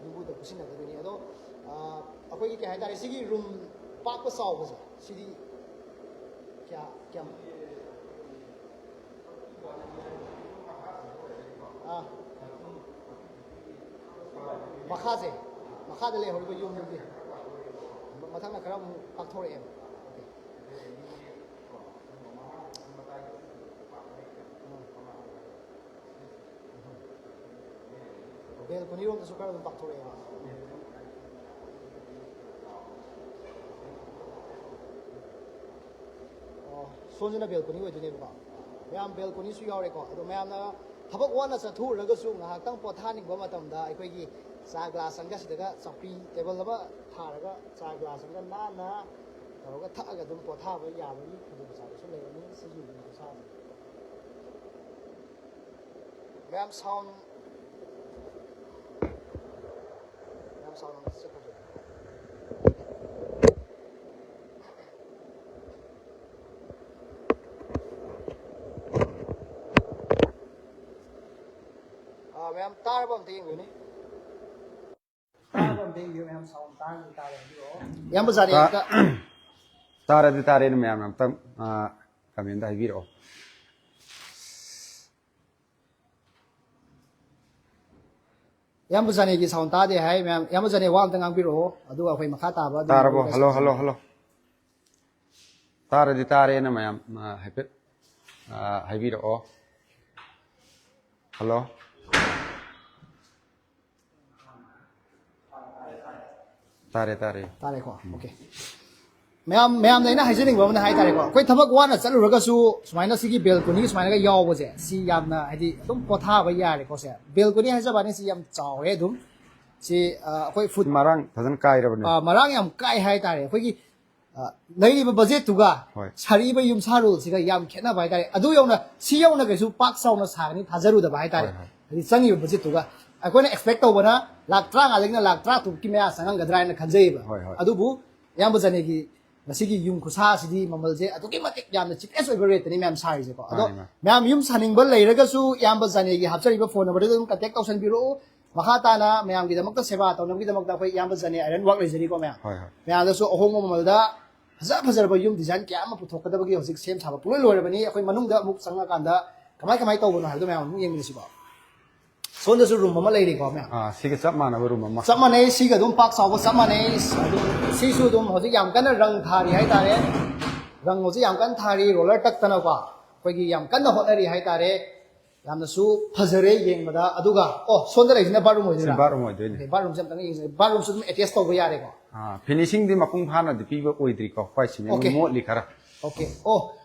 ꯌꯨꯝꯕꯨꯗ ꯄꯨꯁꯤꯟꯅꯒꯗꯣꯏꯅꯤ꯫ ꯑꯗꯣ, ꯑ, ꯑꯩꯈꯣꯏꯒꯤ ꯀꯩ ꯍꯥꯏꯇꯥꯔꯦ, ꯁꯤꯒꯤ ꯔꯨꯝ ꯄꯥꯛꯄ ꯆꯥꯎꯕꯁꯦ, ꯁꯤꯗꯤ ꯀꯌꯥ, ꯀꯌꯥꯝ? ꯑꯥ꯫ ꯃꯈꯥꯁꯦ, ꯃꯈꯥꯗ ꯂꯩꯍꯧꯔꯤꯕ ꯌꯨꯝꯗꯨꯒꯤ ꯃꯊꯛꯅ ꯈꯔ ꯑꯃꯨꯛ ꯄꯥꯛꯊꯣꯔꯛꯑꯦꯕ꯫ ꯕꯦꯜꯀꯣꯅꯤꯔꯣꯝꯗꯁꯨ ꯈꯔ ꯑꯗꯨꯝ ꯄꯥꯛꯊꯣꯔꯛꯑꯦꯕ꯫ ꯑꯣ, ꯁꯣꯝꯁꯤꯅ ꯕꯦꯜꯀꯣꯅꯤ ꯑꯣꯏꯗꯣꯏꯅꯦꯕꯀꯣ꯫ ꯃꯌꯥꯝ, ꯕꯦꯜꯀꯣꯅꯤꯁꯨ ꯌꯥꯎꯔꯦꯀꯣ꯫ ꯑꯗꯣ ꯃꯌꯥꯝꯅ ꯊꯕꯛ ꯋꯥꯅ ꯆꯠꯊꯣꯛꯎꯔꯒꯁꯨ ꯉꯥꯏꯍꯥꯛꯇꯪ ꯄꯣꯊꯥꯅꯤꯡꯕ ꯃꯇꯝꯗ ꯑꯩꯈꯣꯏꯒꯤ ꯆꯥ ꯒ꯭ꯂꯥꯁ ꯑꯃꯒ ꯁꯤꯗꯒ ꯆꯧꯀ꯭ꯔꯤ ꯇꯦꯕꯜ ꯑꯃ ꯊꯥꯔꯒ ꯆꯥ ꯒ꯭ꯂꯥꯁ ꯑꯃꯒ ꯅꯥꯟꯅ ꯇꯧꯔꯒ ꯊꯛꯑꯒ ꯑꯗꯨꯝ ꯄꯣꯊꯥꯕ ꯌꯥꯕꯒꯤ ꯈꯨꯗꯣꯡꯆꯥꯕꯁꯨ ꯂꯩꯔꯅꯤ꯫ ꯁꯤꯒꯤ ꯌꯨꯝ ꯈꯨꯁꯥꯁꯦ꯫ ꯃꯌꯥꯝ ꯁꯥꯎꯟ, ꯃꯌꯥꯝ ꯑꯥ, ꯃꯌꯥꯝ ꯇꯥꯔꯕ ꯑꯝꯇ ꯌꯦꯡꯕꯤꯌꯨꯅꯦ꯫ ꯇꯥꯔꯕ ꯑꯝꯇ ꯌꯦꯡꯕꯤꯌꯨ, ꯃꯌꯥꯝ sound ꯇꯥꯔꯗꯤ ꯇꯥꯔꯦ ꯍꯥꯏꯕꯤꯔꯛꯑꯣ꯫ ꯏꯌꯥꯝꯕ ꯖꯥꯅꯤ ꯇꯥ-, ꯑꯝꯇ ꯇꯥꯔꯗꯤ ꯇꯥꯔꯦꯅ ꯃꯌꯥꯝꯅ ꯑꯝꯇꯪ, ꯑꯥ, comment ꯍꯥꯏꯕꯤꯔꯛꯑꯣ꯫ ꯏꯌꯥꯝꯕ ꯖꯥꯅꯤꯒꯤ sound ꯇꯥꯗꯦ ꯍꯥꯏ, ꯃꯌꯥꯝ꯫ ꯏꯌꯥꯝꯕ ꯖꯥꯅꯤ, ꯋꯥ ꯑꯝꯇ ꯉꯥꯡꯕꯤꯔꯛꯑꯣ, ꯑꯗꯨꯒ ꯑꯩꯈꯣꯏ ꯃꯈꯥ ꯇꯥꯕ ꯑꯗꯨꯝ ꯇꯥꯔꯕꯣ? Hello, hello, hello. ꯇꯥꯔꯗꯤ ꯇꯥꯔꯦꯅ ꯃꯌꯥꯝ, ꯑ, ꯍꯥꯏꯐꯦꯠ, ꯑ, ꯍꯥꯏꯕꯤꯔꯛꯑꯣ꯫ ꯍꯜꯂꯣ꯫ ꯇꯥꯔꯦ, ꯇꯥꯔꯦ꯫ ꯇꯥꯔꯦꯀꯣ? ꯎꯝ꯫ OK꯫ ꯃꯌꯥꯝ, ꯃꯌꯥꯝꯗ ꯑꯩꯅ ꯍꯥꯏꯖꯅꯤꯡꯕ ꯑꯃꯅ ꯍꯥꯏꯇꯥꯔꯦꯀꯣ, ꯑꯩꯈꯣꯏ ꯊꯕꯛ ꯋꯥꯅ ꯆꯠꯂꯨꯔꯒꯁꯨ ꯁꯨꯃꯥꯏꯅ ꯁꯤꯒꯤ balcony ꯁꯨꯃꯥꯏꯅꯒ ꯌꯥꯎꯕꯁꯦ, ꯁꯤ ꯌꯥꯝꯅ ꯍꯥꯏꯗꯤ ꯑꯗꯨꯝ ꯄꯣꯊꯥꯕ ꯌꯥꯔꯦꯀꯣ꯫ ꯁꯦ balcony ꯍꯥꯏꯖꯕ ꯋꯥꯅꯤ, ꯁꯤ ꯌꯥꯝ ꯆꯥꯎꯔꯦ ꯑꯗꯨꯝ꯫ ꯁꯤ, ꯑ, ꯑꯩꯈꯣꯏ foot ꯃꯔꯥꯡ ꯐꯖꯅ ꯀꯥꯏꯔꯕꯅꯦ꯫ ꯑ, ꯃꯔꯥꯡ ꯌꯥꯝ ꯀꯥꯏ ꯍꯥꯏꯇꯥꯔꯦ꯫ ꯑꯩꯈꯣꯏꯒꯤ, ꯑ, ꯂꯩꯔꯤꯕ budgetꯇꯨꯒ ꯍꯣꯏ꯫ ꯁꯥꯔꯤꯕ ꯌꯨꯝꯁꯥꯔꯣꯜꯁꯤꯒ ꯌꯥꯝ ꯈꯦꯠꯅꯕ ꯍꯥꯏꯇꯥꯔꯦ꯫ ꯑꯗꯨ ꯌꯧꯅ, ꯁꯤ ꯌꯧꯅ ꯀꯩꯁꯨ ꯄꯥꯛ ꯆꯥꯎꯅ ꯁꯥꯒꯅꯤ ꯊꯥꯖꯔꯨꯗꯕ ꯍꯥꯏꯇꯥꯔꯦ꯫ ꯍꯣꯏ, ꯍꯣꯏ꯫ ꯍꯥꯏꯗꯤ ꯆꯪꯉꯤꯕ budgetꯇꯨꯒ꯫ ꯑꯩꯈꯣꯏꯅ expect ꯇꯧꯕꯅ ꯂꯥꯈ ꯇꯔꯥꯃꯉꯥꯗꯒꯤꯅ ꯂꯥꯈ ꯇꯔꯥꯇꯔꯨꯛꯀꯤ ꯃꯌꯥ ꯆꯪꯉꯝꯒꯗ꯭ꯔꯥ ꯍꯥꯏꯅ ꯈꯟꯖꯩꯌꯦꯕ꯫ ꯍꯣꯏ, ꯍꯣꯏ꯫ ꯑꯗꯨꯕꯨ ꯏꯌꯥꯝꯕ ꯖꯥꯅꯤꯒꯤ ꯃꯁꯤꯒꯤ ꯌꯨꯝ ꯈꯨꯁꯥ ꯑꯁꯤꯗꯤ ꯃꯃꯜꯁꯦ ꯑꯗꯨꯛꯀꯤ ꯃꯇꯤꯛ ꯌꯥꯝꯅ cheapest ꯑꯣꯏꯕ rateꯇꯅꯤ ꯃꯌꯥꯝ ꯁꯥꯔꯤꯁꯦꯀꯣ꯫ ꯑꯗꯣ ꯃꯥꯅꯤ, ꯃꯥꯅꯤ꯫ ꯃꯌꯥꯝ ꯌꯨꯝ ꯁꯥꯅꯤꯡꯕ ꯂꯩꯔꯒꯁꯨ ꯏꯌꯥꯝꯕ ꯖꯥꯅꯤꯒꯤ ꯍꯥꯞꯆꯔꯤꯕ phone numberꯗꯨꯗ ꯑꯗꯨꯝ contact ꯇꯧꯁꯟꯕꯤꯔꯛꯎ꯫ ꯃꯈꯥ ꯇꯥꯅ ꯃꯌꯥꯝꯒꯤꯗꯃꯛꯇ ꯁꯦꯕꯥ ꯇꯧꯅꯕꯒꯤꯗꯃꯛꯇ ꯑꯩꯈꯣꯏ ꯏꯌꯥꯝꯕ ꯖꯥꯅꯤ Iron Work ꯂꯩꯖꯔꯤꯀꯣ ꯃꯌꯥꯝ꯫ ꯍꯣꯏ, ꯍꯣꯏ꯫ ꯃꯌꯥꯝꯗꯁꯨ ꯑꯍꯣꯡꯕ ꯃꯃꯜꯗ ꯐꯖ ꯐꯖꯔꯕ ꯌꯨꯝ design ꯀꯌꯥ ꯑꯃ ꯄꯨꯊꯣꯛꯀꯗꯕꯒꯤ ꯍꯧꯖꯤꯛ ꯁꯦꯝ ꯁꯥꯕ ꯄꯨꯡꯂꯣꯏ ꯂꯣꯏꯔꯕꯅꯤ꯫ ꯑꯩꯈꯣꯏ ꯃꯅꯨꯡꯗ ꯑꯃꯨꯛ ꯆꯪꯉꯀꯥꯟꯗ ꯀꯃꯥꯏ ꯀꯃꯥꯏ ꯇꯧꯕꯅꯣ ꯍꯥꯏꯕꯗꯣ ꯃꯌꯥꯝ ꯑꯃꯨꯛ ꯌꯦꯡꯃꯤꯟꯅꯁꯤꯀꯣ꯫ ꯁꯣꯝꯗꯁꯨ room ꯑꯃ ꯂꯩꯔꯤꯀꯣ ꯃꯌꯥꯝ꯫ ꯑꯥ, ꯁꯤꯒ ꯆꯞ ꯃꯥꯟꯅꯕ room ꯑꯃ꯫ ꯆꯞ ꯃꯥꯟꯅꯩ, ꯁꯤꯒ ꯑꯗꯨꯝ ꯄꯥꯛ ꯆꯥꯎꯕ ꯆꯞ ꯃꯥꯟꯅꯩ꯫ ꯑꯗꯨ ꯁꯤꯁꯨ ꯑꯗꯨꯝ ꯍꯧꯖꯤꯛ ꯌꯥꯝ ꯀꯟꯅ ꯔꯪ ꯊꯥꯔꯤ ꯍꯥꯏꯇꯥꯔꯦ꯫ ꯔꯪ ꯍꯧꯖꯤꯛ ꯌꯥꯝ ꯀꯟꯅ ꯊꯥꯔꯤ, roller ꯇꯛꯇꯅꯀꯣ꯫ ꯑꯩꯈꯣꯏꯒꯤ ꯌꯥꯝ ꯀꯟꯅ ꯍꯣꯠꯅꯔꯤ ꯍꯥꯏꯇꯥꯔꯦ꯫ ꯌꯥꯝꯅꯁꯨ ꯐꯖꯔꯦ ꯌꯦꯡꯕꯗ꯫ ꯑꯗꯨꯒ, ꯑꯣ, ꯁꯣꯝꯗ ꯂꯩꯁꯤꯅ bathroom ꯑꯣꯏꯗꯣꯏꯔꯥ? ꯁꯤ bathroom ꯑꯣꯏꯗꯣꯏꯅꯦ꯫ OK, bathroomꯁꯦ ꯑꯝꯇꯪ ꯌꯦꯡꯖꯒꯦ꯫ Bathroomꯁꯨ ꯑꯗꯨꯝ attach ꯇꯧꯕ ꯌꯥꯔꯦꯀꯣ? ꯑꯥ, finishingꯗꯤ ꯃꯄꯨꯡ ꯐꯥꯅꯗꯤ ꯄꯤꯕ ꯑꯣꯏꯗ꯭ꯔꯤꯀꯣ, ꯍꯣꯏ, cement OK꯫ ꯃꯣꯠꯂꯤ ꯈꯔ꯫ OK, ꯑꯣ,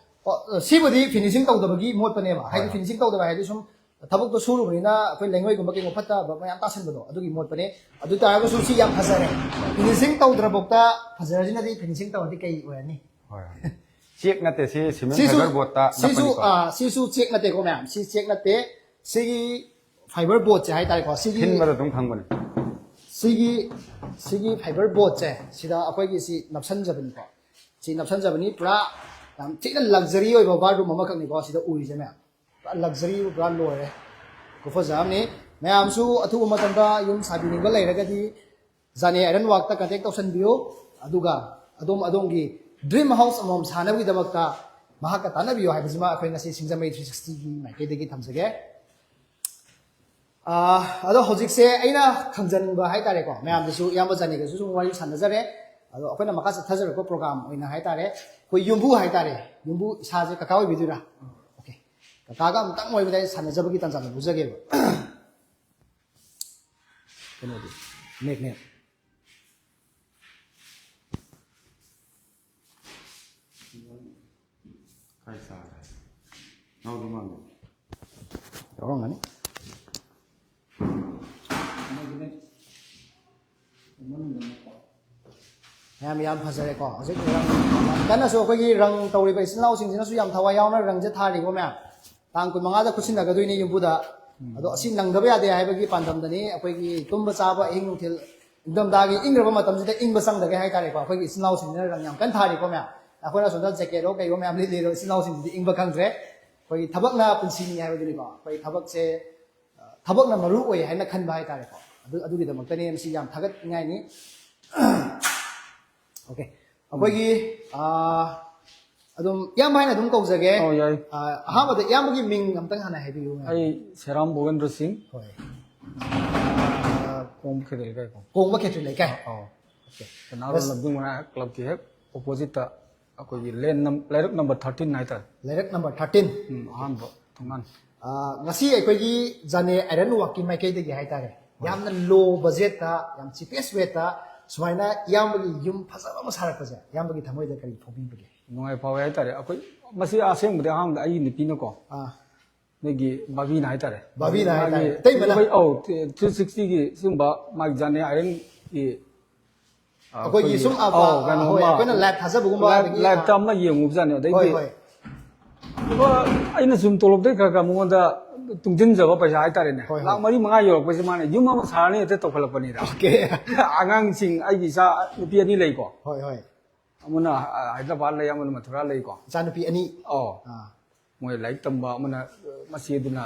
ꯑꯣ, ꯁꯤꯕꯨꯗꯤ finishing ꯇꯧꯗꯕꯒꯤ ꯃꯣꯠꯄꯅꯦꯕ꯫ ꯍꯣꯏ, ꯍꯥꯏꯗꯤ ꯍꯣꯏ꯫ Finishing ꯇꯧꯗꯕ ꯍꯥꯏꯗꯤ ꯁꯨꯝ ꯊꯕꯛꯇꯣ ꯁꯨꯔꯨꯕꯅꯤꯅ ꯑꯩꯈꯣꯏ ꯂꯩꯉꯣꯏꯒꯨꯝꯕ ꯀꯩꯒꯨꯝꯕ ꯐꯠꯇꯕ ꯃꯌꯥꯝ ꯇꯥꯁꯟꯕꯗꯣ, ꯑꯗꯨꯒꯤ ꯃꯣꯠꯄꯅꯦ꯫ ꯑꯗꯨ ꯑꯣꯏ ꯇꯥꯔꯒꯁꯨ ꯁꯤ ꯌꯥꯝ ꯐꯖꯔꯦ꯫ Finishing ꯇꯧꯗ꯭ꯔꯐꯥꯎꯗ ꯐꯖꯔꯁꯤꯅꯗꯤ finishing ꯇꯧꯔꯗꯤ ꯀꯩ ꯑꯣꯏꯔꯅꯤ? ꯍꯣꯏ, ꯍꯣꯏ꯫ Check ꯅꯠꯇꯦ, ꯁꯤ cement ꯁꯤꯁꯨ, fiber boardꯇ ꯁꯤꯁꯨ, ꯅꯞꯄꯅꯤꯀꯣ꯫ ꯑꯥ, ꯁꯤꯁꯨ check ꯅꯠꯇꯦꯀꯣ ꯃꯌꯥꯝ, ꯁꯤ check ꯅꯠꯇꯦ꯫ ꯁꯤꯒꯤ fiber boardꯁꯦ ꯍꯥꯏꯇꯥꯔꯦꯀꯣ, ꯁꯤꯒꯤ ꯊꯤꯟꯕꯗ ꯑꯗꯨꯝ ꯈꯪꯕꯅꯦ꯫ ꯁꯤꯒꯤ ꯁꯤꯒꯤ ꯐꯥꯏꯕꯔ ꯕꯣꯠꯁꯦ ꯁꯤꯗ ꯑꯩꯈꯣꯏꯒꯤ ꯁꯤ ꯅꯞꯁꯟꯖꯕꯅꯤꯀꯣ꯫ ꯁꯤ ꯅꯞꯁꯟꯖꯕꯅꯤ, ꯄꯨꯔꯥ ꯌꯥꯝ ꯊꯤꯅ ꯂꯛꯖꯔꯤ ꯑꯣꯏꯕ ꯕꯥꯠꯔꯨꯝ ꯑꯃꯈꯛꯅꯤꯀꯣ ꯁꯤꯗ ꯎꯔꯤꯁꯦ ꯃꯌꯥꯝ꯫ ꯄꯨꯔꯥ ꯂꯛꯖꯔꯤ, ꯄꯨꯔꯥ ꯂꯣꯏꯔꯦ꯫ ꯈꯨꯐꯖ ꯑꯃꯅꯤ꯫ ꯃꯌꯥꯝꯁꯨ ꯑꯊꯨꯕ ꯃꯇꯝꯗ ꯌꯨꯝ ꯁꯥꯕꯤꯅꯤꯡꯕ ꯂꯩꯔꯒꯗꯤ ꯖꯥꯅꯦ ꯑꯥꯏꯔꯟ ꯋꯥꯛꯇ ꯀꯟꯇꯦꯛ ꯇꯧꯁꯟꯕꯤꯌꯨ꯫ ꯑꯗꯨꯒ ꯑꯗꯣꯝ ꯑꯗꯣꯝꯒꯤ ꯗ꯭ꯔꯤꯝ ꯍꯥꯎꯁ ꯑꯃꯃꯝ ꯁꯥꯅꯕꯒꯤꯗꯃꯛꯇ ꯃꯍꯥꯛꯀ ꯇꯥꯟꯅꯕꯤꯌꯨ ꯍꯥꯏꯕꯁꯤꯃ ꯑꯩꯈꯣꯏ ꯉꯁꯤ ꯁꯤꯡꯖꯃꯩ ꯊ꯭ꯔꯤ ꯁꯤꯛꯁꯇꯤꯒꯤ ꯃꯥꯏꯀꯩꯗꯒꯤ ꯊꯝꯖꯒꯦ꯫ ꯑꯥ, ꯑꯗꯣ ꯍꯧꯖꯤꯛꯁꯦ ꯑꯩꯅ ꯈꯪꯖꯟꯕ ꯍꯥꯏꯇꯥꯔꯦꯀꯣ, ꯃꯌꯥꯝꯗꯁꯨ, ꯏꯌꯥꯝꯕ ꯖꯥꯅꯤꯒꯁꯨ ꯁꯨꯝ ꯋꯥꯔꯤ ꯁꯥꯟꯅꯖꯔꯦ꯫ ꯑꯗꯣ ꯑꯩꯈꯣꯏꯅ ꯃꯈꯥ ꯆꯠꯊꯖꯔꯛꯄ ꯄ꯭ꯔꯣꯒ꯭ꯔꯥꯝ ꯑꯣꯏꯅ ꯍꯥꯏꯇꯥꯔꯦ, ꯑꯩꯈꯣꯏ ꯌꯨꯝꯕꯨ ꯍꯥꯏꯇꯥꯔꯦ, ꯌꯨꯝꯕꯨ ꯏꯁꯥꯁꯦ ꯀꯀꯥ ꯑꯣꯏꯕꯤꯗꯣꯏꯔꯥ? ꯑꯣꯀꯦ, ꯀꯀꯥꯒ ꯑꯃꯨꯛꯇꯪ ꯋꯥꯔꯤ ꯋꯥꯇꯥꯏ ꯁꯥꯟꯅꯖꯕꯒꯤ ꯇꯥꯟꯖꯥꯗꯣ ꯂꯧꯖꯒꯦꯕ꯫ ꯀꯩꯅꯣꯗꯤ, ꯃꯦꯒꯅꯦꯠ꯫ ꯀꯥꯏ ꯆꯥꯔꯦ? ꯉꯥꯎꯗꯧ ꯃꯥꯟꯗꯦ꯫ ꯌꯥꯎꯔꯝꯒꯅꯤ꯫ ꯃꯌꯥꯝ, ꯌꯥꯝ ꯐꯖꯔꯦꯀꯣ꯫ ꯍꯧꯖꯤꯛ ꯔꯪ, ꯌꯥꯝ ꯀꯟꯅꯁꯨ ꯑꯩꯈꯣꯏꯒꯤ ꯔꯪ ꯇꯧꯔꯤꯕ ꯏꯆꯤꯟ ꯏꯅꯥꯎꯁꯤꯡꯁꯤꯅꯁꯨ ꯌꯥꯝ ꯊꯋꯥꯏ ꯌꯥꯎꯅ ꯔꯪꯁꯦ ꯊꯥꯔꯤꯀꯣ ꯃꯌꯥꯝ꯫ ꯇꯥꯡ ꯀꯨꯟꯃꯉꯥꯗ ꯈꯨꯠꯁꯤꯟꯅꯒꯗꯣꯏꯅꯤ ꯌꯨꯝꯕꯨꯗ꯫ ꯑꯗꯣ ꯑꯁꯤ ꯅꯪꯗꯕ ꯌꯥꯗꯦ ꯍꯥꯏꯕꯒꯤ ꯄꯥꯟꯗꯝꯗꯅꯤ꯫ ꯑꯩꯈꯣꯏꯒꯤ ꯇꯨꯝꯕ ꯆꯥꯕ ꯑꯍꯤꯡ ꯅꯨꯡꯊꯤꯜ, ꯏꯪꯊꯝꯊꯥꯒꯤ ꯏꯪꯈ꯭ꯔꯕ ꯃꯇꯝꯁꯤꯗ ꯏꯪꯕ ꯆꯪꯗꯒꯦ ꯍꯥꯏꯇꯥꯔꯦꯀꯣ꯫ ꯑꯩꯈꯣꯏꯒꯤ ꯏꯆꯤꯟ ꯏꯅꯥꯎꯁꯤꯡꯁꯤꯅ ꯔꯪ ꯌꯥꯝ ꯀꯟꯅ ꯊꯥꯔꯤꯀꯣ ꯃꯌꯥꯝ꯫ ꯑꯩꯈꯣꯏꯅ ꯑꯁꯣꯝꯗ ꯖꯦꯀꯦꯠ ꯑꯣ ꯀꯩꯑꯣ ꯃꯌꯥꯝ ꯂꯤꯠꯂꯤ, ꯑꯗꯣ ꯏꯆꯤꯟ ꯏꯅꯥꯎꯁꯤꯡꯁꯤꯗꯤ ꯏꯪꯕ ꯈꯪꯗ꯭ꯔꯦ꯫ ꯑꯩꯈꯣꯏꯒꯤ ꯊꯕꯛꯅ ꯄꯨꯟꯁꯤꯅꯤ ꯍꯥꯏꯕꯗꯨꯅꯤꯀꯣ꯫ ꯑꯩꯈꯣꯏ ꯊꯕꯛꯁꯦ, ꯑ, ꯊꯕꯛꯅ ꯃꯔꯨ ꯑꯣꯏ ꯍꯥꯏꯅ ꯈꯟꯕ ꯍꯥꯏꯇꯥꯔꯦꯀꯣ꯫ ꯑꯗꯨ, ꯑꯗꯨꯒꯤꯗꯃꯛꯇꯅꯦ꯫ ꯃꯁꯤ ꯌꯥꯝ ꯊꯥꯒꯠꯅꯤꯡꯉꯥꯏꯅꯤ꯫ ꯑꯣꯀꯦ꯫ ꯑꯩꯈꯣꯏꯒꯤ, ꯑ, ꯑꯗꯨꯝ ꯏꯌꯥꯝꯕ ꯍꯥꯏꯅ ꯑꯗꯨꯝ ꯀꯧꯖꯒꯦ꯫ ꯑꯧ, ꯌꯥꯏ꯫ ꯑ, ꯑꯍꯥꯟꯕꯗ ꯏꯌꯥꯝꯕꯒꯤ ꯃꯤꯡ ꯑꯝꯇꯪ ꯍꯥꯟꯅ ꯍꯥꯏꯕꯤꯌꯨ, ꯃꯌꯥꯝ꯫ ꯑꯩ ꯁꯦꯔꯥꯝ ꯚꯨꯕꯦꯟꯗ꯭ꯔ ꯁꯤꯡ꯫ ꯍꯣꯏ꯫ ꯑ, ꯀꯣꯡꯕ ꯈꯦꯇ꯭ꯔꯤ ꯂꯩꯀꯥꯏ ꯀꯣ꯫ ꯀꯣꯡꯕ ꯈꯦꯇ꯭ꯔꯤ ꯂꯩꯀꯥꯏ꯫ ꯑꯧ꯫ ꯑꯣꯀꯦ꯫ ꯁꯅꯥꯔꯣꯜ ꯕꯁ꯫ ꯂꯝꯖꯤꯡ ꯃꯅꯥꯛ ꯀ꯭ꯂꯕꯀꯤ ꯍꯦꯛ ꯑꯣꯄꯣꯖꯤꯠꯇ ꯑꯩꯈꯣꯏꯒꯤ ꯂꯦꯟ ꯅꯝ-, ꯂꯩꯔꯛ ꯅꯝꯕꯔ ꯊꯥꯔꯇꯤꯟ ꯍꯥꯏꯇꯥꯔꯦ꯫ ꯂꯩꯔꯛ ꯅꯝꯕꯔ ꯊꯥꯔꯇꯤꯟ꯫ ꯎꯝ, ꯑꯍꯥꯟꯕ ꯊꯣꯡꯒꯥꯟ꯫ ꯑꯥ, ꯉꯁꯤ ꯑꯩꯈꯣꯏꯒꯤ ꯖꯥꯅꯦ ꯑꯥꯏꯔꯟ ꯋꯥꯛꯀꯤ ꯃꯥꯏꯀꯩꯗꯒꯤ ꯍꯥꯏꯇꯥꯔꯦ, ꯍꯣꯏ꯫ ꯌꯥꯝꯅ ꯂꯣ ꯕꯖꯦꯠꯇ, ꯌꯥꯝ ꯆꯤꯄꯦꯁ ꯔꯦꯠꯇ ꯁꯨꯃꯥꯏꯅ ꯏꯌꯥꯝꯕꯒꯤ ꯌꯨꯝ ꯐꯖꯕ ꯑꯃ ꯁꯥꯔꯛꯄꯁꯦ, ꯏꯌꯥꯝꯕꯒꯤ ꯊꯃꯣꯏꯗ ꯀꯔꯤ ꯐꯥꯎꯕꯤꯕꯒꯦ? ꯅꯨꯡꯉꯥꯏ ꯐꯥꯎꯋꯦ ꯍꯥꯏꯇꯥꯔꯦ꯫ ꯑꯩꯈꯣꯏ ꯃꯁꯤ ꯑꯁꯦꯡꯕꯗꯤ ꯑꯍꯥꯟꯕꯗ ꯑꯩꯒꯤ ꯅꯨꯄꯤꯅꯀꯣ, ꯑꯥ꯫ ꯅꯣꯏꯒꯤ ꯕꯥꯕꯤꯅ ꯍꯥꯏꯇꯥꯔꯦ꯫ ꯕꯥꯕꯤꯅ ꯃꯥꯒꯤ ꯍꯥꯏꯇꯥꯔꯦ꯫ ꯑꯇꯩꯃꯅ? ꯑꯩꯈꯣꯏ, ꯑꯧ, ꯊ꯭ꯔꯤ ꯁꯤꯛꯁꯇꯤꯒꯤ ꯁꯤꯒꯨꯝꯕ ꯃꯥꯒꯤ ꯖꯥꯅꯦ ꯑꯥꯏꯔꯟꯒꯤ ꯑꯩꯈꯣꯏꯒꯤ ꯑꯩꯈꯣꯏꯒꯤ ꯁꯨꯝ, ꯑ, ꯑꯧ, ꯀꯩꯅꯣ ꯍꯣꯏ, ꯑꯃ ꯑꯩꯈꯣꯏꯅ ꯂꯥꯏꯚ ꯊꯥꯖꯕꯒꯨꯝꯕ, ꯂꯥꯏꯚ, ꯑꯗꯒꯤ, ꯂꯥꯏꯚꯇ ꯑꯃ ꯌꯦꯡꯉꯨꯕꯖꯥꯠꯅꯤ꯫ ꯑꯗꯩꯗꯤ ꯍꯣꯏ, ꯍꯣꯏ꯫ ꯑꯗꯨꯒ ꯑꯩꯅ ꯁꯨꯝ ꯇꯣꯂꯣꯞꯇꯩ ꯈꯔ ꯈꯔ ꯃꯉꯣꯟꯗ ꯇꯨꯡꯁꯤꯟꯖꯕ ꯄꯩꯁꯥ ꯍꯥꯏꯇꯥꯔꯦꯅꯦ꯫ ꯍꯣꯏ, ꯍꯣꯏ꯫ ꯂꯥꯛ ꯃꯔꯤ ꯃꯉꯥ ꯌꯧꯔꯛꯄꯁꯦ ꯃꯥꯅ ꯌꯨꯝ ꯑꯃ ꯁꯥꯔꯅꯤ ꯍꯦꯛꯇ ꯇꯧꯈꯠꯂꯛꯄꯅꯤꯗ꯫ ꯑꯣꯀꯦ꯫ ꯑꯉꯥꯡꯁꯤꯡ, ꯑꯩꯒꯤ ꯏꯆꯥ ꯅꯨꯄꯤ ꯑꯅꯤ ꯂꯩꯀꯣ꯫ ꯍꯣꯏ, ꯍꯣꯏ꯫ ꯑꯃꯅ ꯍꯥꯏꯗ꯭ꯔꯕꯥꯗ ꯂꯩ, ꯑꯃꯅ ꯃꯊꯨꯔꯥ ꯂꯩꯀꯣ꯫ ꯏꯆꯥꯅꯨꯄꯤ ꯑꯅꯤ꯫ ꯑꯧ꯫ ꯑꯥ꯫ ꯃꯣꯏ ꯂꯥꯏꯔꯤꯛ ꯇꯝꯕ, ꯑꯃꯅ ꯃꯆꯦꯗꯨꯅ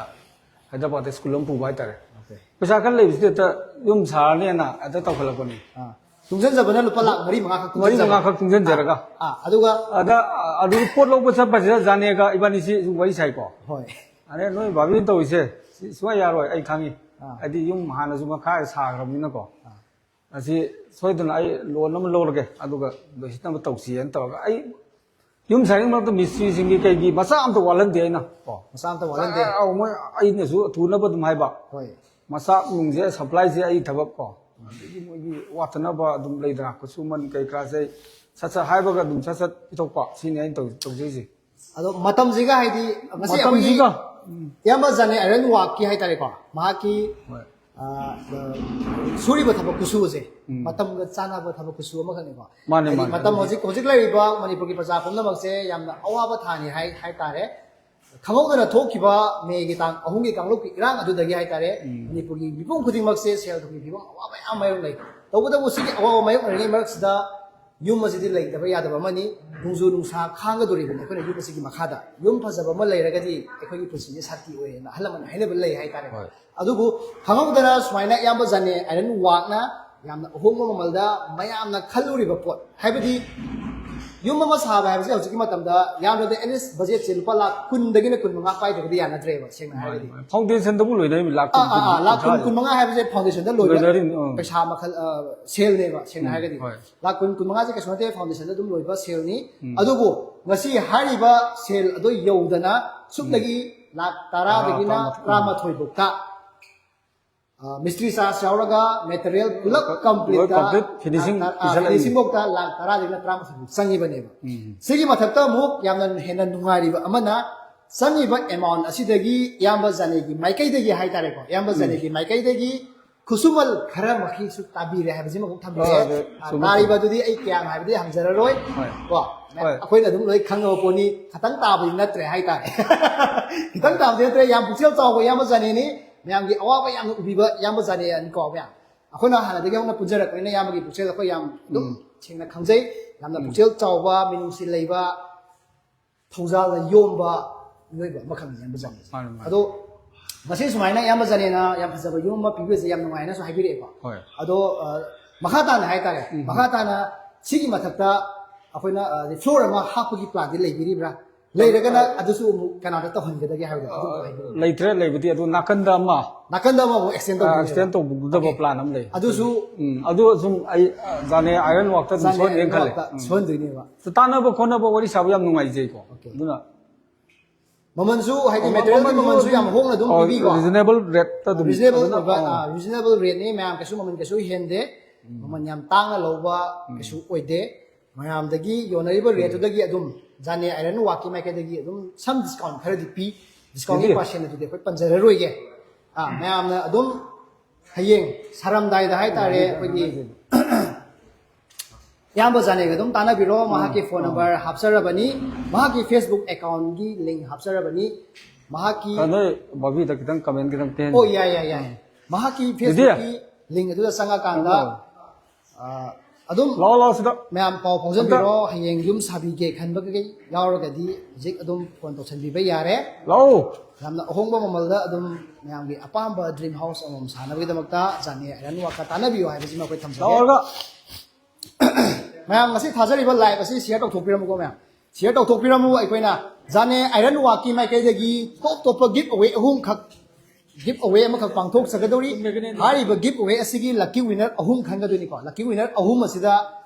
ꯍꯥꯏꯗ꯭ꯔꯕꯥꯗ ꯁ꯭ꯀꯨꯜ ꯑꯃ ꯄꯨꯕ ꯍꯥꯏꯇꯥꯔꯦ꯫ ꯑꯣꯀꯦ꯫ ꯄꯩꯁꯥ ꯈꯔ ꯂꯩꯕꯁꯤꯗ ꯍꯦꯛꯇ ꯌꯨꯝ ꯁꯥꯔꯅꯦꯅ ꯍꯦꯛꯇ ꯇꯧꯈꯠꯂꯛꯄꯅꯤ꯫ ꯑꯥ꯫ ꯇꯨꯡꯁꯤꯟꯖꯕꯅ ꯂꯨꯄꯥ ꯂꯥꯛ ꯃꯔꯤ ꯃꯉꯥ ꯈꯛ ꯃꯔꯤ ꯇꯨꯡꯁꯤꯟꯖꯕ꯫ ꯃꯉꯥ ꯈꯛ ꯇꯨꯡꯁꯤꯟꯖꯔꯒ꯫ ꯑꯥ, ꯑꯗꯨꯒ ꯑꯗ ꯑꯗꯨ ꯄꯣꯠ ꯂꯧꯕ ꯆꯠꯄꯁꯤꯗ ꯖꯥꯅꯦꯒ ꯏꯕꯥꯅꯤꯁꯤ ꯋꯥꯔꯤ ꯁꯥꯏꯀꯣ꯫ ꯍꯣꯏ꯫ ꯑꯗꯩ ꯅꯣꯏ ꯕꯥꯕꯤꯅ ꯇꯧꯔꯤꯁꯦ ꯁꯤ ꯁꯨꯡꯌꯥ ꯌꯥꯔꯣꯏ, ꯑꯩ ꯈꯪꯉꯤ꯫ ꯑꯥ꯫ ꯍꯥꯏꯗꯤ ꯌꯨꯝ ꯍꯥꯟꯅꯁꯨ ꯃꯈꯥ ꯁꯥꯈ꯭ꯔꯕꯅꯤꯅꯀꯣ꯫ ꯑꯥ꯫ ꯑꯁꯤ ꯁꯣꯏꯗꯅ ꯑꯩ ꯂꯣꯟ ꯑꯃ ꯂꯧꯔꯒꯦ, ꯑꯗꯨꯒ ꯂꯣꯏꯁꯤꯟꯅꯕ ꯇꯧꯁꯤꯅ ꯇꯧꯔꯒ ꯑꯩ ꯌꯨꯝ ꯁꯥꯔꯤꯉꯩ ꯃꯔꯛꯇ ꯃꯤꯁꯇ꯭ꯔꯤꯁꯤꯡꯒꯤ ꯀꯩꯒꯤ ꯃꯆꯥ ꯑꯝꯇ ꯋꯥꯠꯍꯟꯗꯦ ꯑꯩꯅ꯫ ꯑꯣ, ꯃꯆꯥ ꯑꯝꯇ ꯋꯥꯠꯍꯟꯗꯦ꯫ ꯑꯧ, ꯃꯣꯏ ꯑꯩꯅꯁꯨ ꯊꯨꯅꯕ ꯑꯗꯨꯝ ꯍꯥꯏꯕ꯫ ꯍꯣꯏ꯫ ꯃꯆꯥꯛ ꯅꯨꯡꯁꯦ, ꯁꯄ꯭ꯂꯥꯏꯁꯦ ꯑꯩ ꯊꯕꯛ ꯀꯣ꯫ ꯑꯗꯒꯤ ꯃꯣꯏꯒꯤ ꯋꯥꯠꯇꯅꯕ ꯑꯗꯨꯝ ꯂꯩꯗꯅ, ꯈꯨꯠꯁꯨꯃꯟ ꯀꯩ ꯀꯔꯥꯁꯦ ꯑꯩ ꯁꯠ ꯁꯠ ꯍꯥꯏꯕꯒ ꯑꯗꯨꯝ ꯁꯠ ꯁꯠ ꯄꯤꯊꯣꯛꯄ, ꯁꯤꯅꯤ ꯑꯩꯅ ꯇꯧ-, ꯇꯧꯖꯩꯁꯦ꯫ ꯑꯗꯣ ꯃꯇꯝꯁꯤꯒ ꯍꯥꯏꯗꯤ ꯉꯁꯤ ꯑꯩꯈꯣꯏꯒꯤ ꯃꯇꯝꯁꯤꯒ꯫ ꯏꯌꯥꯝꯕ ꯖꯥꯅꯦ ꯑꯥꯏꯔꯟ ꯋꯥꯛꯀꯤ ꯍꯥꯏꯇꯥꯔꯦꯀꯣ, ꯃꯍꯥꯛꯀꯤ ꯍꯣꯏ꯫ ꯑ, ꯑ, ꯁꯨꯔꯤꯕ ꯊꯕꯛ ꯈꯨꯁꯨ ꯑꯁꯦ ꯃꯇꯝꯒ ꯆꯥꯟꯅꯕ ꯊꯕꯛ ꯈꯨꯁꯨ ꯑꯃꯈꯛꯅꯤꯀꯣ꯫ ꯃꯥꯅꯦ, ꯍꯥꯏꯗꯤ ꯃꯥꯅꯦ꯫ ꯃꯇꯝ ꯍꯧꯖꯤꯛ, ꯍꯧꯖꯤꯛ ꯂꯩꯔꯤꯕ ꯃꯅꯤꯄꯨꯔꯒꯤ ꯄ꯭ꯔꯖꯥ ꯄꯨꯝꯅꯃꯛꯁꯦ ꯌꯥꯝꯅ ꯑꯋꯥꯕ ꯊꯥꯅꯤ ꯍꯥꯏ, ꯍꯥꯏꯇꯥꯔꯦ꯫ ꯈꯪꯍꯧꯗꯅ ꯊꯣꯛꯈꯤꯕ ꯃꯦꯒꯤ ꯇꯥꯡ ꯑꯍꯨꯝꯒꯤ ꯀꯥꯡꯂꯨꯞꯀꯤ ꯏꯔꯥꯡ ꯑꯗꯨꯗꯒꯤ ꯍꯥꯏꯇꯥꯔꯦ, ꯃꯅꯤꯄꯨꯔꯒꯤ ꯃꯤꯄꯨꯝ ꯈꯨꯗꯤꯡꯃꯛꯁꯦ ꯁꯦꯜ ꯊꯨꯝꯒꯤ ꯐꯤꯕꯝ ꯑꯋꯥꯕ ꯌꯥꯝ ꯃꯥꯌꯣꯛꯅꯩ꯫ ꯇꯧꯕꯇꯕꯨ ꯁꯤꯒꯤ ꯑꯋꯥꯕ ꯃꯥꯌꯣꯛꯅꯔꯤꯉꯩ ꯃꯔꯛꯁꯤꯗ ꯌꯨꯝ ꯑꯁꯤꯗꯤ ꯂꯩꯇꯕ ꯌꯥꯗꯕ ꯑꯃꯅꯤ꯫ ꯅꯣꯡꯖꯨ ꯅꯨꯡꯁꯥ ꯈꯥꯡꯒꯗꯣꯔꯤꯕꯅꯤ ꯑꯩꯈꯣꯏꯅ ꯌꯨꯝ ꯑꯁꯤꯒꯤ ꯃꯈꯥꯗ꯫ ꯌꯨꯝ ꯐꯖꯕ ꯑꯃ ꯂꯩꯔꯒꯗꯤ ꯑꯩꯈꯣꯏꯒꯤ ꯄꯨꯟꯁꯤꯁꯦ ꯁꯥꯟꯇꯤ ꯑꯣꯏꯌꯦꯅ ꯑꯍꯜ ꯂꯃꯟ ꯍꯥꯏꯅꯕ ꯂꯩ ꯍꯥꯏꯇꯥꯔꯦ꯫ ꯍꯣꯏ꯫ ꯑꯗꯨꯕꯨ ꯈꯪꯍꯧꯗꯅ ꯁꯨꯃꯥꯏꯅ ꯏꯌꯥꯝꯕ ꯖꯥꯅꯦ ꯑꯥꯏꯔꯟ ꯋꯥꯛꯅ ꯌꯥꯝꯅ ꯑꯍꯣꯡꯕ ꯃꯃꯜꯗ ꯃꯌꯥꯝꯅ ꯈꯜꯂꯨꯔꯤꯕ ꯄꯣꯠ, ꯍꯥꯏꯕꯗꯤ ꯌꯨꯝ ꯑꯃ ꯁꯥꯕ ꯍꯥꯏꯕꯁꯦ ꯍꯧꯖꯤꯛꯀꯤ ꯃꯇꯝꯗ ꯌꯥꯝꯗ꯭ꯔꯕꯗ at least ꯕꯖꯦꯠꯁꯦ ꯂꯨꯄꯥ ꯂꯥꯛ ꯀꯨꯟꯗꯒꯤꯅ ꯀꯨꯟ ꯃꯉꯥ ꯄꯥꯏꯗ꯭ꯔꯒꯗꯤ ꯌꯥꯅꯗ꯭ꯔꯦꯕ, ꯁꯦꯡꯅ ꯍꯥꯏꯔꯒꯗꯤ꯫ ꯐꯥꯎꯟꯗꯦꯁꯟꯗꯕꯨ ꯂꯣꯏꯅꯔꯤꯕ ꯂꯥꯛ ꯑꯥ, ꯑꯥ, ꯑꯥ, ꯂꯥꯛ ꯀꯨꯟ, ꯀꯨꯟꯊ꯭ꯔꯥ ꯀꯨꯟ ꯃꯉꯥ ꯍꯥꯏꯕꯁꯦ ꯐꯥꯎꯟꯗꯦꯁꯟꯗ ꯂꯣꯏꯕ ꯂꯣꯏꯅꯔꯤꯕ, ꯑꯥ꯫ ꯄꯩꯁꯥ ꯃꯈꯜ, ꯑ, ꯁꯦꯜꯅꯦꯕ, ꯁꯦꯡꯅ ꯍꯥꯏꯔꯒꯗꯤ꯫ ꯍꯣꯏ꯫ ꯂꯥꯛ ꯀꯨꯟ, ꯀꯨꯟ ꯃꯉꯥꯁꯦ ꯀꯩꯁꯨ ꯅꯠꯇꯦ, ꯐꯥꯎꯟꯗꯦꯁꯟꯗ ꯑꯗꯨꯝ ꯂꯣꯏꯕ ꯁꯦꯜꯅꯤ꯫ ꯑꯗꯨꯕꯨ ꯉꯁꯤ ꯍꯥꯏꯔꯤꯕ ꯁꯦꯜ ꯑꯗꯨ ꯌꯧꯗꯅ ꯁꯨꯞꯅꯒꯤ ꯂꯥꯛ ꯇꯔꯥꯗꯒꯤꯅ ꯇꯔꯥ, ꯇꯔꯥ, ꯇꯔꯥꯃꯥꯊꯣꯏ ꯐꯥꯎꯇ, ꯑ, ꯃꯤꯁꯇ꯭ꯔꯤ ꯆꯥꯔꯖ ꯌꯥꯎꯔꯒ ꯃꯦꯇꯔꯤꯌꯦꯜ ꯄꯨꯂꯞ ꯂꯣꯏ ꯀꯝꯄ꯭ꯂꯤꯠꯇ, complete, finishing ꯂꯥꯛ ꯇꯔꯥ, ꯄꯤꯁꯜꯂꯛꯏ꯫ ꯐꯤꯅꯤꯁꯤꯡ ꯐꯥꯎꯇ ꯂꯥꯛ ꯇꯔꯥꯗꯒꯤꯅ ꯇꯔꯥꯃꯥꯊꯣꯏ ꯐꯥꯎ ꯆꯪꯉꯤꯕꯅꯦꯕ꯫ ꯁꯤꯒꯤ ꯃꯊꯛꯇ ꯑꯃꯨꯛ ꯌꯥꯝꯅ ꯍꯦꯟꯅ ꯅꯨꯡꯉꯥꯏꯔꯤꯕ ꯑꯃꯅ, ꯆꯪꯉꯤꯕ ꯑꯦꯃꯥꯎꯟ ꯑꯁꯤꯗꯒꯤ ꯏꯌꯥꯝꯕ ꯖꯥꯅꯦꯒꯤ ꯃꯥꯏꯀꯩꯗꯒꯤ ꯍꯥꯏꯇꯥꯔꯦꯀꯣ, ꯏꯌꯥꯝꯕ ꯖꯥꯅꯦꯒꯤ ꯃꯥꯏꯀꯩꯗꯒꯤ ꯈꯨꯠꯁꯨꯃꯜ ꯈꯔ ꯃꯈꯩꯁꯨ ꯇꯥꯕꯤꯔꯦ ꯍꯥꯏꯕꯁꯤꯃ ꯑꯃꯨꯛ ꯊꯝꯖꯒꯦ꯫ ꯑꯥ, ꯑꯗꯨ ꯑꯥ, ꯆꯨꯝꯃꯤ, ꯇꯥꯔꯤꯕ ꯑꯗꯨꯗꯤ ꯑꯩ ꯀꯌꯥꯝ ꯍꯥꯏꯕꯗꯤ ꯍꯪꯖꯔꯔꯣꯏ꯫ ꯍꯣꯏ꯫ ꯀꯣ, ꯍꯣꯏ꯫ ꯑꯩꯈꯣꯏꯅ ꯑꯗꯨꯝ ꯂꯣꯏ ꯈꯪꯉꯕ ꯄꯣꯠꯅꯤ꯫ ꯈꯤꯇꯪ ꯇꯥꯕꯗꯤ ꯅꯠꯇ꯭ꯔꯦ ꯍꯥꯏꯇꯥꯔꯦ꯫ ꯈꯤꯇꯪ ꯇꯥꯕꯗꯤ ꯅꯠꯇ꯭ꯔꯦ꯫ ꯌꯥꯝ ꯄꯨꯛꯆꯦꯜ ꯆꯥꯎꯕ ꯏꯌꯥꯝꯕ ꯖꯥꯅꯦꯅꯤ꯫ ꯃꯌꯥꯝꯒꯤ ꯑꯋꯥꯕ ꯌꯥꯝꯅ ꯎꯕꯤꯕ ꯏꯌꯥꯝꯕ ꯖꯥꯅꯦꯅꯤꯀꯣ ꯃꯌꯥꯝ꯫ ꯑꯩꯈꯣꯏꯅ ꯍꯥꯟꯅꯗꯒꯤ ꯍꯧꯅ ꯄꯨꯟꯖꯔꯛꯄꯅꯤꯅ ꯏꯌꯥꯝꯕꯒꯤ ꯄꯨꯛꯆꯦꯜ ꯑꯩꯈꯣꯏ ꯌꯥꯝ ꯑꯗꯨꯝ ꯎꯝ꯫ ꯁꯦꯡꯅ ꯈꯪꯖꯩ꯫ ꯌꯥꯝꯅ ꯎꯝ꯫ ꯄꯨꯛꯆꯦꯜ ꯆꯥꯎꯕ, ꯃꯤꯅꯨꯡꯁꯤ ꯂꯩꯕ, ꯊꯧꯖꯥꯜꯅ ꯌꯣꯝꯕ ꯃꯤꯑꯣꯏꯕ ꯑꯃꯈꯛꯅꯤ ꯏꯌꯥꯝꯕ ꯖꯥꯅꯦꯁꯦ꯫ ꯃꯥꯅꯦ, ꯃꯥꯅꯦ꯫ ꯑꯗꯣ ꯉꯁꯤ ꯁꯨꯃꯥꯏꯅ ꯏꯌꯥꯝꯕ ꯖꯥꯅꯦꯅ ꯌꯥꯝ ꯐꯖꯕ ꯌꯨꯝ ꯑꯃ ꯄꯤꯕꯤꯕꯁꯦ ꯌꯥꯝ ꯅꯨꯡꯉꯥꯏꯅꯁꯨ ꯍꯥꯏꯕꯤꯔꯛꯑꯦꯀꯣ꯫ ꯍꯣꯏ꯫ ꯑꯗꯣ, ꯑ, ꯃꯈꯥ ꯇꯥꯅ ꯍꯥꯏꯇꯥꯔꯦ, ꯎꯝ꯫ ꯃꯈꯥ ꯇꯥꯅ ꯁꯤꯒꯤ ꯃꯊꯛꯇ ꯑꯩꯈꯣꯏꯅ, ꯑ, floor ꯑꯃ ꯍꯥꯞꯄꯒꯤ planꯗꯤ ꯂꯩꯕꯤꯔꯤꯕ꯭ꯔꯥ? ꯂꯩꯔꯒꯅ ꯑꯗꯨꯁꯨ ꯑꯃꯨꯛ ꯀꯅꯥꯗ ꯇꯧꯍꯟꯒꯗꯒꯦ ꯍꯥꯏꯕꯗꯣ ꯑꯗꯨꯝ ꯍꯥꯏꯕꯤꯔꯛꯑꯣ꯫ ꯂꯩꯇ꯭ꯔꯦ, ꯂꯩꯕꯗꯤ꯫ ꯑꯗꯨ ꯅꯥꯀꯟꯗ ꯑꯃ, ꯅꯥꯀꯟꯗ ꯑꯃ ꯑꯃꯨꯛ extend ꯑ, ꯇꯧꯕꯤꯔꯦ꯫ Extend ꯇꯧꯕꯤꯒꯗꯕ OK꯫ Plan ꯑꯃ ꯂꯩ꯫ ꯑꯗꯨꯁꯨ ꯎꯝ, ꯑꯗꯨ ꯁꯨꯝ ꯑꯩ, ꯑ, ꯖꯥꯅꯦ Iron Workꯇ ꯑꯗꯨꯝ ꯖꯥꯅꯦ ꯁꯣꯏꯗ꯭ꯔꯦꯅ Iron ꯈꯜꯂꯦ꯫ Workꯇ ꯎꯝ꯫ ꯁꯣꯏꯍꯟꯗꯣꯏꯅꯦꯕ꯫ ꯇꯥꯟꯅꯕ ꯈꯣꯠꯅꯕ ꯋꯥꯔꯤ ꯁꯥꯕ ꯌꯥꯝ ꯅꯨꯡꯉꯥꯏꯖꯩꯀꯣ꯫ OK꯫ ꯑꯗꯨꯅ ꯃꯃꯜꯁꯨ ꯍꯥꯏꯗꯤ ꯃꯃꯜ, ꯃꯇꯦꯔꯤꯌꯦꯜꯒꯤ ꯃꯃꯜꯁꯨ ꯃꯃꯜꯁꯨ ꯑꯗꯨꯝ ꯌꯥꯝ ꯍꯣꯡꯅ ꯑꯗꯨꯝ ꯑꯣ, ꯄꯤꯕꯤꯀꯣ꯫ Reasonable rateꯇ ꯑꯗꯨꯝ reasonable ꯑꯗꯨꯅ, ꯑꯣꯏꯕ, ꯑꯣ꯫ ꯑ, reasonable rateꯅꯤ ꯃꯌꯥꯝ, ꯀꯩꯁꯨ ꯃꯃꯜ ꯀꯩꯁꯨ ꯍꯦꯟꯗꯦ꯫ ꯎꯝ꯫ ꯃꯃꯜ ꯌꯥꯝ ꯇꯥꯡꯅ ꯂꯧꯕ ꯎꯝ꯫ ꯀꯩꯁꯨ ꯑꯣꯏꯗꯦ꯫ ꯃꯌꯥꯝꯗꯒꯤ ꯌꯣꯟꯅꯔꯤꯕ ꯎꯝ꯫ Rateꯇꯨꯗꯒꯤ ꯑꯗꯨꯝ ꯖꯥꯅꯦ Iron Workꯀꯤ ꯃꯥꯏꯀꯩꯗꯒꯤ ꯑꯗꯨꯝ some discount ꯈꯔꯗꯤ ꯄꯤ꯫ Discountꯀꯤ ꯑꯗꯨꯗꯤ? Percent ꯑꯗꯨꯗꯤ ꯑꯩꯈꯣꯏ ꯄꯟꯖꯔꯔꯣꯏꯒꯦ꯫ ꯑ, ꯃꯌꯥꯝꯅ ꯑꯗꯨꯝ ꯍꯌꯦꯡ ꯁꯥꯔꯝꯗꯥꯏꯗ ꯍꯥꯏꯇꯥꯔꯦ, ꯎꯝ꯫ ꯑꯩꯈꯣꯏꯒꯤ ꯏꯌꯥꯝꯕ ꯖꯥꯅꯦꯒ ꯑꯗꯨꯝ ꯇꯥꯟꯅꯕꯤꯔꯣ꯫ ꯃꯍꯥꯛꯀꯤ ꯎꯝ꯫ Phone number ꯍꯥꯞꯆꯔꯕꯅꯤ, ꯃꯍꯥꯛꯀꯤ Facebook accountꯀꯤ link ꯍꯥꯞꯆꯔꯕꯅꯤ, ꯃꯍꯥꯛꯀꯤ ꯑ, ꯅꯣꯏ ꯕꯣꯕꯤꯗ ꯈꯤꯇꯪ comment ꯈꯤꯇꯪ ꯄꯦꯟ-, ꯑꯣ, ꯌꯥꯏ, ꯌꯥꯏ, ꯌꯥꯏ꯫ ꯎꯝ꯫ ꯃꯍꯥꯛꯀꯤ ꯑꯗꯨꯗꯤ? Facebookꯀꯤ link ꯑꯗꯨꯗ ꯆꯪꯉꯀꯥꯟꯗ, ꯎꯝ꯫ ꯑ, ꯑꯗꯨꯝ ꯂꯥꯛꯑꯣ, ꯂꯥꯛꯑꯣ ꯁꯤꯗ꯫ ꯃꯌꯥꯝ ꯄꯥꯎ ꯐꯥꯎꯖꯟꯕꯤꯔꯣ꯫ ꯑꯝꯇ꯫ ꯍꯌꯦꯡ ꯌꯨꯝ ꯁꯥꯕꯤꯒꯦ ꯈꯟꯕ ꯀꯩꯀꯩ ꯌꯥꯎꯔꯒꯗꯤ ꯍꯧꯖꯤꯛ ꯑꯗꯨꯝ phone ꯇꯧꯁꯟꯕꯤꯕ ꯌꯥꯔꯦ꯫ ꯂꯥꯛꯑꯣ꯫ ꯌꯥꯝꯅ ꯑꯍꯣꯡꯕ ꯃꯃꯜꯗ ꯑꯗꯨꯝ ꯃꯌꯥꯝꯒꯤ ꯑꯄꯥꯝꯕ dream house ꯑꯃꯃꯝ ꯁꯥꯅꯕꯒꯤꯗꯃꯛꯇ ꯖꯥꯅꯦ Iron Workꯀ ꯇꯥꯟꯅꯕꯤꯌꯨ ꯍꯥꯏꯕꯁꯤꯃ ꯑꯩꯈꯣꯏ ꯊꯝꯖꯒꯦ꯫ ꯂꯥꯛꯑꯣ꯫ ꯃꯌꯥꯝ ꯉꯁꯤ ꯊꯥꯖꯔꯤꯕ live ꯑꯁꯤ share ꯇꯧꯊꯣꯛꯄꯤꯔꯝꯃꯨꯀꯣ ꯃꯌꯥꯝ꯫ Share ꯇꯧꯊꯣꯛꯄꯤꯔꯝꯃꯨ꯫ ꯑꯩꯈꯣꯏꯅ ꯖꯥꯅꯦ Iron Workꯀꯤ ꯃꯥꯏꯀꯩꯗꯒꯤ top ꯇꯣꯞꯄ give away ꯑꯍꯨꯝꯈꯛ, give away ꯑꯃꯈꯛ ꯄꯥꯡꯊꯣꯛꯆꯒꯗꯧꯔꯤ꯫ ꯍꯥꯏꯔꯤꯕ give away ꯑꯁꯤꯒꯤ lucky winner ꯑꯍꯨꯝ ꯈꯟꯒꯗꯣꯏꯅꯤꯀꯣ꯫ Lucky winner ꯑꯍꯨꯝ ꯑꯁꯤꯗ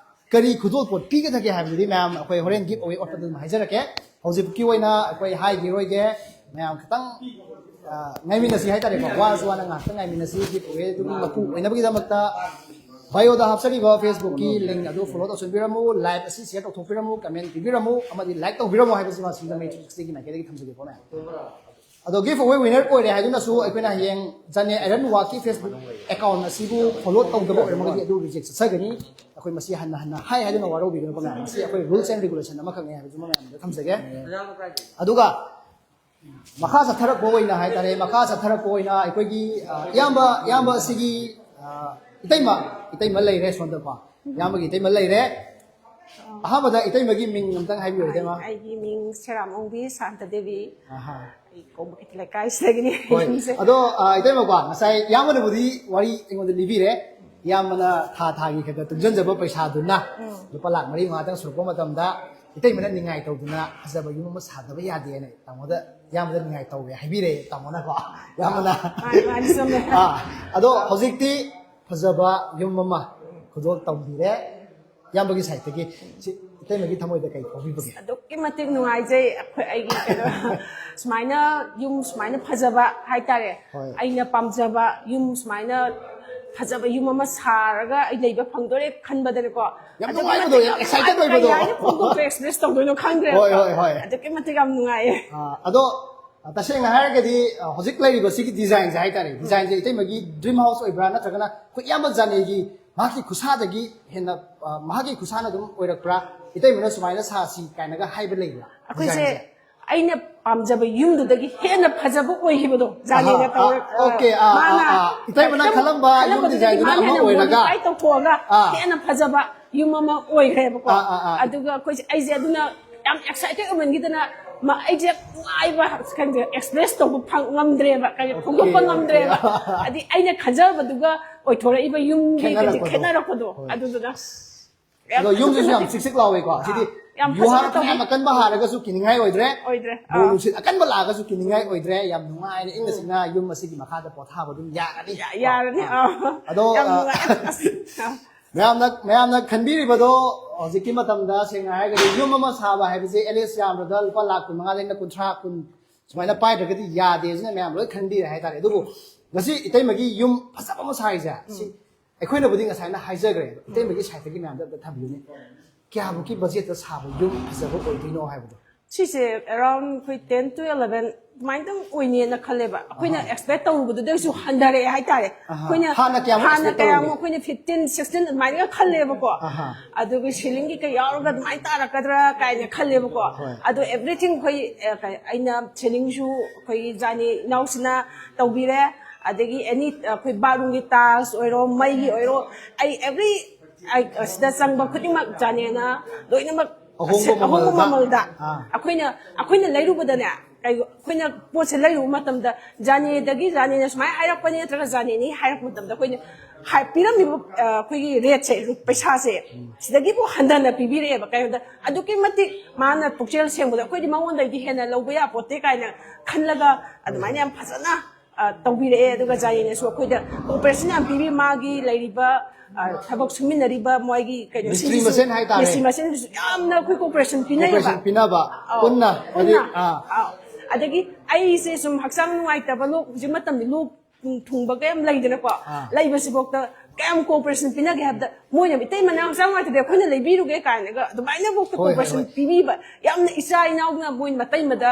ꯀꯔꯤ ꯈꯨꯗꯣꯜꯄꯣꯠ ꯄꯤꯒꯗꯒꯦ ꯍꯥꯏꯕꯗꯨꯗꯤ ꯃꯌꯥꯝ ꯑꯩꯈꯣꯏ ꯍꯣꯔꯦꯟ give away ꯑꯣꯠꯄꯗ ꯑꯗꯨꯝ ꯍꯥꯏꯖꯔꯛꯀꯦ꯫ ꯍꯧꯖꯤꯛꯀꯤ ꯑꯣꯏꯅ ꯑꯩꯈꯣꯏ ꯍꯥꯏꯈꯤꯔꯣꯏꯒꯦ꯫ ꯃꯌꯥꯝ ꯈꯤꯇꯪ, ꯑ, ꯉꯥꯏꯃꯤꯟꯅꯁꯤ ꯍꯥꯏꯇꯥꯔꯦꯀꯣ꯫ ꯋꯥꯔꯁꯨ ꯋꯥꯅ ꯉꯥꯏꯍꯥꯛꯇꯪ ꯉꯥꯏꯃꯤꯟꯅꯁꯤ꯫ Give away ꯑꯗꯨꯒꯤ ꯃꯄꯨ ꯑꯣꯏꯅꯕꯒꯤꯗꯃꯛꯇ bioꯗ ꯍꯥꯞꯆꯔꯤꯕ Facebookꯀꯤ link ꯑꯗꯨ follow ꯇꯧꯁꯤꯟꯕꯤꯔꯝꯃꯨ, live ꯑꯁꯤ share ꯇꯧꯊꯣꯛꯄꯤꯔꯝꯃꯨ, comment ꯄꯤꯕꯤꯔꯝꯃꯨ ꯑꯃꯗꯤ like ꯇꯧꯕꯤꯔꯝꯃꯨ ꯍꯥꯏꯕꯁꯤꯃ ꯁꯤꯡꯖꯃꯩ three sixtyꯒꯤ ꯃꯥꯏꯀꯩꯗꯒꯤ ꯊꯝꯖꯒꯦꯀꯣ ꯃꯌꯥꯝ꯫ ꯑꯗꯣ ꯒꯤꯐ ꯑꯋꯦ ꯋꯤꯅꯔ ꯑꯣꯏꯔꯦ ꯍꯥꯏꯗꯨꯅꯁꯨ ꯑꯩꯈꯣꯏꯅ ꯍꯌꯦꯡ ꯖꯅꯦ ꯑꯥꯏꯔꯟ ꯋꯥꯛꯀꯤ ꯐꯦꯁꯕꯨꯛ ꯑꯦꯀꯥꯎꯟ ꯑꯁꯤꯕꯨ ꯐꯣꯂꯣ ꯇꯧꯗꯕ ꯑꯣꯏꯔꯝꯃꯒꯗꯤ ꯑꯗꯨ ꯔꯤꯖꯦꯛ ꯆꯠꯆꯒꯅꯤ꯫ ꯑꯩꯈꯣꯏ ꯃꯁꯤ ꯍꯟꯅ ꯍꯟꯅ ꯍꯥꯏ ꯍꯥꯏꯗꯨꯅ ꯋꯥꯔꯧꯕꯤꯒꯅꯨꯀꯣ ꯃꯌꯥꯝ꯫ ꯃꯁꯤ ꯑꯩꯈꯣꯏ ꯔꯨꯜꯁ ꯑꯦꯟ ꯔꯤꯒꯨꯂꯦꯁꯟ ꯑꯃꯈꯛꯅꯤ ꯍꯥꯏꯕꯁꯤꯃ ꯃꯌꯥꯝꯗ ꯊꯝꯖꯒꯦ꯫ ꯑꯗꯨꯒ ꯃꯈꯥ ꯆꯠꯊꯔꯛꯄ ꯑꯣꯏꯅ ꯍꯥꯏꯇꯥꯔꯦ, ꯃꯈꯥ ꯆꯠꯊꯔꯛꯄ ꯑꯣꯏꯅ ꯑꯩꯈꯣꯏꯒꯤ, ꯑ, ꯏꯌꯥꯝꯕ, ꯏꯌꯥꯝꯕ ꯑꯁꯤꯒꯤ, ꯑ, ꯏꯇꯩꯃ, ꯏꯇꯩꯃ ꯂꯩꯔꯦ ꯁꯣꯝꯗꯀꯣ꯫ ꯏꯌꯥꯝꯕꯒꯤ ꯏꯇꯩꯃ ꯂꯩꯔꯦ꯫ ꯑꯍꯥꯟꯕꯗ ꯏꯇꯩꯃꯒꯤ ꯃꯤꯡ ꯑꯝꯇꯪ ꯍꯥꯏꯕꯤꯌꯨ, ꯏꯇꯩꯃ꯫ ꯑꯩꯒꯤ ꯃꯤꯡ ꯁꯦꯔꯥꯝ ꯑꯣꯡꯕꯤ ꯁꯥꯟꯇ ꯗꯦꯕꯤ꯫ ꯑꯍꯥ꯫ ꯑꯩ ꯀꯣꯡꯕꯀꯤꯠ ꯂꯩꯀꯥꯏꯁꯤꯗꯒꯤꯅꯤ꯫ ꯍꯣꯏ꯫ ꯌꯨꯝꯁꯦ꯫ ꯑꯗꯣ, ꯑ, ꯏꯇꯩꯃꯀꯣ, ꯉꯁꯥꯏ ꯏꯌꯥꯝꯕꯅꯕꯨꯗꯤ ꯋꯥꯔꯤ ꯑꯩꯉꯣꯟꯗ ꯂꯤꯕꯤꯔꯦ꯫ ꯏꯌꯥꯝꯕꯅ ꯊꯥ ꯊꯥꯒꯤ ꯈꯛꯇ ꯇꯨꯡꯁꯤꯟꯖꯕ ꯄꯩꯁꯥꯗꯨꯅ ꯎꯝ꯫ ꯂꯨꯄꯥ ꯂꯥꯛ ꯃꯔꯤ ꯃꯉꯥꯇꯪ ꯁꯨꯔꯛꯄ ꯃꯇꯝꯗ ꯏꯇꯩꯃꯅ ꯅꯤꯡꯉꯥꯏ ꯇꯧꯗꯨꯅ ꯐꯖꯕ ꯌꯨꯝ ꯑꯃ ꯁꯥꯗꯕ ꯌꯥꯗꯦꯅ ꯇꯥꯃꯣꯗ, ꯏꯌꯥꯝꯕꯗ ꯅꯤꯡꯉꯥꯏ ꯇꯧꯋꯦ ꯍꯥꯏꯕꯤꯔꯦ ꯇꯥꯃꯣꯅꯀꯣ꯫ ꯏꯌꯥꯝꯕꯅ꯫ ꯃꯥꯅꯤ, ꯃꯥꯅꯤ, ꯆꯨꯝꯃꯦ꯫ ꯑꯥ, ꯑꯗꯣ ꯍꯧꯖꯤꯛꯇꯤ ꯐꯖꯕ ꯌꯨꯝ ꯑꯃ ꯈꯨꯗꯣꯜ ꯇꯝꯕꯤꯔꯦ ꯏꯌꯥꯝꯕꯒꯤ ꯁꯥꯏꯠꯇꯒꯤ꯫ ꯁꯤ ꯏꯇꯩꯃꯒꯤ ꯊꯃꯣꯏꯗ ꯀꯩ ꯐꯥꯎꯕꯤꯕꯒꯦ? ꯑꯗꯨꯛꯀꯤ ꯃꯇꯤꯛ ꯅꯨꯡꯉꯥꯏꯖꯩ꯫ ꯑꯩꯈꯣꯏ, ꯑꯩꯒꯤ ꯀꯩꯅꯣ, ꯁꯨꯃꯥꯏꯅ ꯌꯨꯝ ꯁꯨꯃꯥꯏꯅ ꯐꯖꯕ ꯍꯥꯏꯇꯥꯔꯦ, ꯍꯣꯏ꯫ ꯑꯩꯅ ꯄꯥꯝꯖꯕ ꯌꯨꯝ ꯁꯨꯃꯥꯏꯅ ꯐꯖꯕ ꯌꯨꯝ ꯑꯃ ꯁꯥꯔꯒ ꯑꯩ ꯂꯩꯕ ꯐꯪꯗꯣꯔꯦ ꯈꯟꯕꯗꯅꯦꯀꯣ, ꯌꯥꯝ ꯑꯗꯨꯛꯀꯤ ꯅꯨꯡꯉꯥꯏꯕꯗꯣ, ꯃꯇꯤꯛ ꯌꯥꯝ excited ꯀꯩ ꯑꯣꯏꯕꯗꯣ꯫ ꯍꯥꯏꯅ ꯐꯣꯡꯗꯣꯛꯄ, express ꯇꯧꯗꯣꯏꯅꯣ ꯈꯪꯗ꯭ꯔꯦꯕꯀꯣ꯫ ꯍꯣꯏ, ꯍꯣꯏ, ꯍꯣꯏ꯫ ꯑꯗꯨꯛꯀꯤ ꯃꯇꯤꯛ ꯌꯥꯝ ꯅꯨꯡꯉꯥꯏꯌꯦ꯫ ꯑꯥ, ꯑꯗꯣ, ꯑ, ꯇꯁꯦꯡꯅ ꯍꯥꯏꯔꯒꯗꯤ, ꯑ, ꯍꯧꯖꯤꯛ ꯂꯩꯔꯤꯕ ꯁꯤꯒꯤ ꯗꯤꯖꯥꯏꯟꯁꯦ ꯍꯥꯏꯇꯥꯔꯦ, ꯗꯤꯖꯥꯏꯟꯁꯦ ꯏꯇꯩꯃꯒꯤ ꯗ꯭ꯔꯤꯝ ꯍꯥꯎꯁ ꯑꯣꯏꯕ꯭ꯔꯥ, ꯅꯠꯇ꯭ꯔꯒꯅ ꯑꯩꯈꯣꯏ ꯏꯌꯥꯝꯕ ꯖꯥꯅꯦꯒꯤ ꯃꯍꯥꯛꯀꯤ ꯈꯨꯠꯁꯥꯗꯒꯤ ꯍꯦꯟꯅ, ꯑ, ꯃꯍꯥꯛꯀꯤ ꯈꯨꯠꯁꯥꯅ ꯑꯗꯨꯝ ꯑꯣꯏꯔꯛꯄ꯭ꯔꯥ, ꯏꯇꯩꯃꯅ ꯁꯨꯃꯥꯏꯅ ꯁꯥꯁꯤ ꯀꯥꯏꯅꯒ ꯍꯥꯏꯕ ꯂꯩꯕ꯭ꯔꯥ? ꯑꯩꯈꯣꯏꯁꯦ ꯗꯤꯖꯥꯏꯟꯁꯦ? ꯑꯩꯅ ꯄꯥꯝꯖꯕ ꯌꯨꯝꯗꯨꯗꯒꯤ ꯍꯦꯟꯅ ꯐꯖꯕ ꯑꯣꯏꯈꯤꯕꯗꯣ, ꯖꯥꯅꯦꯅ ꯑꯍꯥ, ꯇꯧꯔ-, ꯑꯥ, okay, ꯑꯥ, ꯃꯥꯅ ꯑꯥ, ꯑꯥ꯫ ꯏꯇꯩꯃꯅ ꯈꯜꯂꯝꯕ ꯌꯨꯝ ꯈꯜꯂꯝꯕꯗꯨꯗꯒꯤ ꯗꯤꯖꯥꯏꯟꯗꯨꯅ ꯃꯥꯅ ꯑꯃ ꯍꯦꯟꯅ ꯑꯣꯏꯔꯒ꯫ Modify ꯇꯧꯊꯣꯛꯑꯒ ꯑꯥ꯫ ꯍꯦꯟꯅ ꯐꯖꯕ ꯌꯨꯝ ꯑꯃ ꯑꯣꯏꯈ꯭ꯔꯦꯕꯀꯣ꯫ ꯑꯥ, ꯑꯥ, ꯑꯥ꯫ ꯑꯗꯨꯒ ꯑꯩꯈꯣꯏꯁꯦ, ꯑꯩꯁꯦ ꯑꯗꯨꯅ ꯌꯥꯝ excited ꯑꯣꯏꯃꯟꯈꯤꯗꯅ ꯃ-, ꯑꯩꯁꯦ ꯅꯨꯡꯉꯥꯏꯕ, ꯈꯪꯗꯦ, express ꯇꯧꯕ ꯐꯪ-, ꯉꯝꯗ꯭ꯔꯦꯕ, ꯀꯔꯤ, okay, ꯐꯣꯡꯗꯣꯛꯄ okay. ꯉꯝꯗ꯭ꯔꯦꯕ꯫ ꯍꯥꯏꯗꯤ ꯑꯩꯅ ꯈꯟꯖꯕꯗꯨꯒ ꯑꯣꯏꯊꯣꯔꯛꯏꯕ ꯌꯨꯝꯒꯤ ꯈꯦꯠꯅꯔꯛꯄꯗꯣ꯫ ꯈꯦꯠꯅꯔꯛꯄꯗꯣ꯫ ꯍꯣꯏ꯫ ꯑꯗꯨꯗꯨꯅ ꯑꯗꯣ ꯌꯨꯝꯁꯤꯁꯨ ꯌꯥꯝ ꯆꯤꯛ ꯆꯤꯛ ꯂꯥꯎꯋꯦꯀꯣ꯫ ꯁꯤꯗꯤ ꯑꯥ, ꯌꯥꯝ ꯌꯨꯍꯥꯔ ꯐꯖꯅ ꯐꯅꯌꯥꯝ ꯇꯧꯋꯤ꯫ ꯑꯀꯟꯕ ꯍꯥꯔꯒꯁꯨ ꯀꯤꯅꯤꯡꯉꯥꯏ ꯑꯣꯏꯗ꯭ꯔꯦ꯫ ꯑꯣꯏꯗ꯭ꯔꯦ꯫ ꯅꯣꯡ ꯑꯥ꯫ ꯅꯨꯡꯁꯤꯠ ꯑꯀꯟꯕ ꯂꯥꯛꯑꯒꯁꯨ ꯀꯤꯅꯤꯡꯉꯥꯏ ꯑꯣꯏꯗ꯭ꯔꯦ꯫ ꯌꯥꯝ ꯅꯨꯡꯉꯥꯏꯅ ꯏꯪꯅ ꯎꯝ꯫ ꯆꯤꯛꯅ ꯌꯨꯝ ꯑꯁꯤꯒꯤ ꯃꯈꯥꯗ ꯄꯣꯊꯥꯕ ꯑꯗꯨꯝ ꯌꯥꯔꯅꯤ꯫ ꯌꯥ-, ꯌꯥꯔꯅꯤ꯫ ꯑꯥ꯫ ꯑꯥ꯫ ꯑꯗꯣ, ꯌꯥꯝ ꯑꯥ, ꯅꯨꯡꯉꯥꯏ꯫ ꯑꯁ꯫ ꯃꯌꯥꯝꯅ, ꯃꯌꯥꯝꯅ ꯈꯟꯕꯤꯔꯤꯕꯗꯣ ꯍꯧꯖꯤꯛꯀꯤ ꯃꯇꯝꯗ ꯁꯦꯡꯅ ꯍꯥꯏꯔꯒꯗꯤ ꯌꯨꯝ ꯑꯃ ꯁꯥꯕ ꯍꯥꯏꯕꯁꯦ at least ꯌꯥꯝꯕꯗ ꯂꯨꯄꯥ ꯂꯥꯛ ꯀꯨꯟ ꯃꯉꯥꯗꯩꯅ ꯀꯨꯟꯊ꯭ꯔꯥ, ꯀꯨꯟ ꯁꯨꯃꯥꯏꯅ ꯄꯥꯏꯗ꯭ꯔꯒꯗꯤ ꯌꯥꯗꯦ ꯁꯤꯅ ꯃꯌꯥꯝ ꯂꯣꯏ ꯈꯟꯕꯤꯔꯦ ꯍꯥꯏꯇꯥꯔꯦ꯫ ꯑꯗꯨꯕꯨ ꯉꯁꯤ ꯏꯇꯩꯃꯒꯤ ꯌꯨꯝ ꯐꯖꯕ ꯑꯃ ꯁꯥꯔꯤꯁꯦ, ꯁꯤ ꯎꯝ꯫ ꯑꯩꯈꯣꯏꯅꯕꯨꯗꯤ ꯉꯁꯥꯏꯅ ꯍꯥꯏꯖꯈ꯭ꯔꯦ, ꯏꯇꯩꯃꯒꯤ ꯁꯥꯏꯠꯇꯒꯤ ꯃꯌꯥꯝꯗ ꯑꯝꯇ ꯊꯝꯕꯤꯌꯨꯅꯦ꯫ ꯀꯌꯥꯃꯨꯛꯀꯤ ꯕꯖꯦꯠꯇ ꯁꯥꯕ ꯌꯨꯝ ꯐꯖꯕ ꯑꯣꯏꯗꯣꯏꯅꯣ ꯍꯥꯏꯕꯗꯣ? ꯁꯤꯁꯦ around ꯑꯩꯈꯣꯏ ten to eleven ꯑꯗꯨꯃꯥꯏꯅꯗꯪ ꯑꯣꯏꯅꯦꯅ ꯈꯜꯂꯦꯕ꯫ ꯑꯩꯈꯣꯏꯅ expect ꯇꯧꯔꯨꯕꯗꯨꯗꯩꯁꯨ ꯍꯟꯊꯔꯛꯑꯦ ꯍꯥꯏꯇꯥꯔꯦ꯫ ꯑꯍꯥ꯫ ꯑꯩꯈꯣꯏꯅ ꯍꯥꯟꯅ ꯀꯌꯥꯃꯨꯛ ꯍꯥꯟꯅ expect ꯀꯌꯥꯃꯨꯛ ꯇꯧꯔꯝꯒꯦ? ꯑꯩꯈꯣꯏꯅ fifteen, sixteen ꯑꯗꯨꯃꯥꯏꯅꯒ ꯈꯜꯂꯦꯕꯀꯣ꯫ ꯑꯍꯥ꯫ ꯑꯗꯨꯒ ceiling ꯒꯤ ꯀꯩ ꯌꯥꯎꯔꯒ ꯑꯗꯨꯃꯥꯏꯅ ꯇꯥꯔꯛꯀꯗ꯭ꯔꯥ ꯀꯥꯏꯅ ꯈꯜꯂꯦꯕꯀꯣ꯫ ꯍꯣꯏ꯫ ꯑꯗꯣ everything ꯑꯩꯈꯣꯏ ꯑ, ꯀꯩ- ꯑꯩꯅ ceiling ꯁꯨ ꯑꯩꯈꯣꯏꯒꯤ ꯖꯥꯅꯤ ꯏꯅꯥꯎꯁꯤꯅ ꯇꯧꯕꯤꯔꯦ꯫ ꯑꯗꯒꯤ any ꯑꯩꯈꯣꯏ bathroom ꯒꯤ tiles ꯑꯣꯏꯔꯣ, ꯃꯩꯒꯤ ꯑꯣꯏꯔꯣ, ꯑꯩ every ꯑꯩ ꯁꯤꯗ ꯆꯪꯕ ꯈꯨꯗꯤꯡꯃꯛ ꯖꯥꯅꯤꯅ ꯂꯣꯏꯅꯃꯛ ꯑꯍꯣꯡꯕ ꯑꯍꯣꯡꯕ ꯃꯃꯜꯗ꯫ ꯃꯃꯜꯗ ꯑꯥ꯫ ꯑꯩꯈꯣꯏꯅ ꯑꯩꯈꯣꯏꯅ ꯂꯩꯔꯨꯕꯗꯅꯦ, ꯀꯩ- ꯑꯩꯈꯣꯏꯅ ꯄꯣꯠꯁꯦ ꯂꯩꯔꯨꯕ ꯃꯇꯝꯗ ꯖꯥꯅꯦꯗꯒꯤ ꯖꯥꯅꯦꯅ ꯁꯨꯃꯥꯏꯅ ꯍꯥꯏꯔꯛꯄꯅꯤ ꯅꯠꯇ꯭ꯔꯒ ꯖꯥꯅꯦꯅꯤ ꯍꯥꯏꯔꯛꯄ ꯃꯇꯝꯗ ꯑꯩꯈꯣꯏꯅ ꯍꯥꯏ- ꯄꯤꯔꯝꯃꯤꯕ ꯑ, ꯑꯩꯈꯣꯏꯒꯤ rate ꯁꯦ, ꯄꯩꯁꯥꯁꯦ ꯁꯤꯗꯒꯤꯕꯨ ꯍꯟꯊꯅ ꯄꯤꯕꯤꯔꯛꯑꯦꯕ꯫ ꯀꯩꯅꯣꯗ ꯑꯗꯨꯛꯀꯤ ꯃꯇꯤꯛ ꯃꯥꯅ ꯄꯨꯛꯆꯦꯜ ꯁꯦꯡꯕꯗ ꯑꯩꯈꯣꯏꯗꯤ ꯃꯉꯣꯟꯗꯒꯤ ꯍꯦꯟꯅ ꯂꯧꯕ ꯌꯥꯄꯣꯠꯇꯦ ꯀꯥꯏꯅ ꯈꯜꯂꯒ ꯑꯗꯨꯃꯥꯏꯅ ꯌꯥꯝ ꯐꯖꯅ ꯑ, ꯇꯧꯕꯤꯔꯛꯑꯦ꯫ ꯑꯗꯨꯒ ꯖꯥꯅꯦꯅꯁꯨ ꯑꯩꯈꯣꯏꯗ cooperation ꯌꯥꯝ ꯄꯤꯕꯤ꯫ ꯃꯥꯒꯤ ꯂꯩꯔꯤꯕ ꯑ, ꯊꯕꯛ ꯁꯨꯃꯤꯟꯅꯔꯤꯕ ꯃꯣꯏꯒꯤ ꯀꯩꯅꯣ ꯃꯤꯁꯇ꯭ꯔꯤ ꯁꯤꯡꯁꯤꯁꯨ, ꯃꯁꯦꯟ ꯍꯥꯏꯇꯥꯔꯦ꯫ ꯃꯤꯁꯇ꯭ꯔꯤ ꯃꯁꯦꯟꯁꯤꯁꯨ ꯌꯥꯝꯅ ꯑꯩꯈꯣꯏ cooperation ꯄꯤꯅꯩꯌꯦꯕ꯫ Cooperation ꯄꯤꯅꯕ ꯑꯧ, ꯄꯨꯟꯅ ꯍꯥꯏꯗꯤ ꯄꯨꯟꯅ꯫ ꯑꯥ꯫ ꯑꯧ꯫ ꯑꯗꯒꯤ ꯑꯩꯁꯦ ꯁꯨꯝ ꯍꯛꯆꯥꯡ ꯅꯨꯡꯉꯥꯏꯇꯕ, ꯂꯣꯛ ꯍꯧꯖꯤꯛ ꯃꯇꯝꯗꯤ ꯂꯣꯛ ꯊꯨꯡꯕ ꯀꯌꯥꯝ ꯂꯩꯗꯅꯀꯣ꯫ ꯑꯥ꯫ ꯂꯩꯕꯁꯤꯐꯥꯎꯗ ꯀꯌꯥꯝ cooperation ꯄꯤꯅꯒꯦ ꯍꯥꯏꯕꯗ ꯃꯣꯏꯅ ꯃꯤꯇꯩ ꯃꯅꯥ ꯍꯛꯆꯥꯡ ꯅꯨꯡꯉꯥꯏꯇꯗꯦ ꯑꯩꯈꯣꯏꯅ ꯂꯩꯕꯤꯔꯨꯒꯦ ꯀꯥꯏꯅꯒ ꯑꯗꯨꯃꯥꯏꯅꯐꯥꯎꯗ ꯍꯣꯏ, ꯍꯣꯏ, cooperation ꯍꯣꯏ꯫ ꯄꯤꯕꯤꯕ꯫ ꯌꯥꯝꯅ ꯏꯆꯥ ꯏꯅꯥꯎꯅ ꯃꯣꯏ ꯃꯇꯩꯃꯗ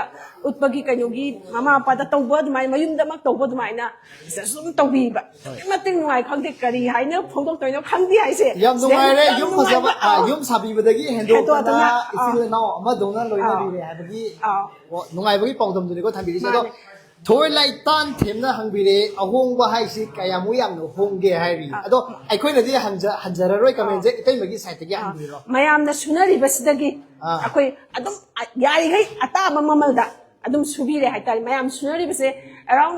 ꯎꯠꯄꯒꯤ ꯀꯩꯅꯣꯒꯤ ꯃꯃꯥ ꯃꯄꯥꯗ ꯇꯧꯕ ꯑꯗꯨꯃꯥꯏꯅ, ꯃꯌꯨꯝꯗꯃꯛ ꯇꯧꯕ ꯑꯗꯨꯃꯥꯏꯅ ꯁꯤꯗꯁꯨ ꯑꯗꯨꯝ ꯇꯧꯕꯤꯕ꯫ ꯑꯗꯨꯛꯀꯤ ꯃꯇꯤꯛ ꯅꯨꯡꯉꯥꯏ, ꯈꯪꯗꯦ ꯀꯔꯤ ꯍꯥꯏꯅ ꯐꯣꯡꯗꯣꯛꯇꯣꯏꯅꯣ ꯈꯪꯗꯦ ꯍꯥꯏꯁꯦ꯫ ꯌꯥꯝ ꯁꯤꯗꯩ ꯅꯨꯡꯉꯥꯏꯔꯦ꯫ ꯌꯥꯝ ꯌꯨꯝ ꯐꯖꯕ ꯅꯨꯡꯉꯥꯏꯕ, ꯑꯥ, ꯑꯥ꯫ ꯌꯨꯝ ꯁꯥꯕꯤꯕꯗꯒꯤ ꯍꯦꯟꯗꯣꯛꯇꯅ ꯍꯦꯟꯗꯣꯛꯇꯅ, ꯑꯥ꯫ ꯏꯆꯤꯜ ꯏꯅꯥꯎ ꯑꯃꯗꯧꯅ ꯂꯣꯏꯅꯕꯤꯔꯦ ꯍꯥꯏꯕꯒꯤ ꯑꯥ꯫ ꯋꯥ- ꯅꯨꯡꯉꯥꯏꯕꯒꯤ ꯄꯥꯎꯗꯝꯗꯨꯅꯤꯀꯣ ꯊꯝꯕꯤꯔꯤꯁꯦ꯫ ꯑꯗꯣ ꯃꯥꯅꯦ꯫ ꯊꯣꯏ ꯂꯩꯇꯥꯟ ꯊꯦꯝꯅ ꯍꯪꯕꯤꯔꯦ, ꯑꯍꯣꯡꯕ ꯍꯥꯏꯁꯤ ꯀꯌꯥꯃꯨꯛ ꯌꯥꯝꯅ ꯍꯣꯡꯒꯦ ꯍꯥꯏꯔꯤ? ꯑꯥ꯫ ꯑꯗꯣ ꯑꯩꯈꯣꯏꯅꯗꯤ ꯍꯟꯖ- ꯍꯟꯖꯔꯔꯣꯏ comment ꯁꯦ, ꯏꯇꯩꯃꯒꯤ side ꯇꯒꯤ ꯑꯥ꯫ ꯍꯪꯕꯤꯔꯣ꯫ ꯃꯌꯥꯝꯅ ꯁꯨꯅꯔꯤꯕꯁꯤꯗꯒꯤ ꯑꯥ꯫ ꯑꯩꯈꯣꯏ ꯑꯗꯨꯝ ꯌꯥꯔꯤꯈꯩ ꯑꯇꯥꯕ ꯃꯃꯜꯗ ꯑꯗꯨꯝ ꯁꯨꯕꯤꯔꯦ ꯍꯥꯏꯇꯥꯔꯦ꯫ ꯃꯌꯥꯝ ꯁꯨꯅꯔꯤꯕꯁꯦ around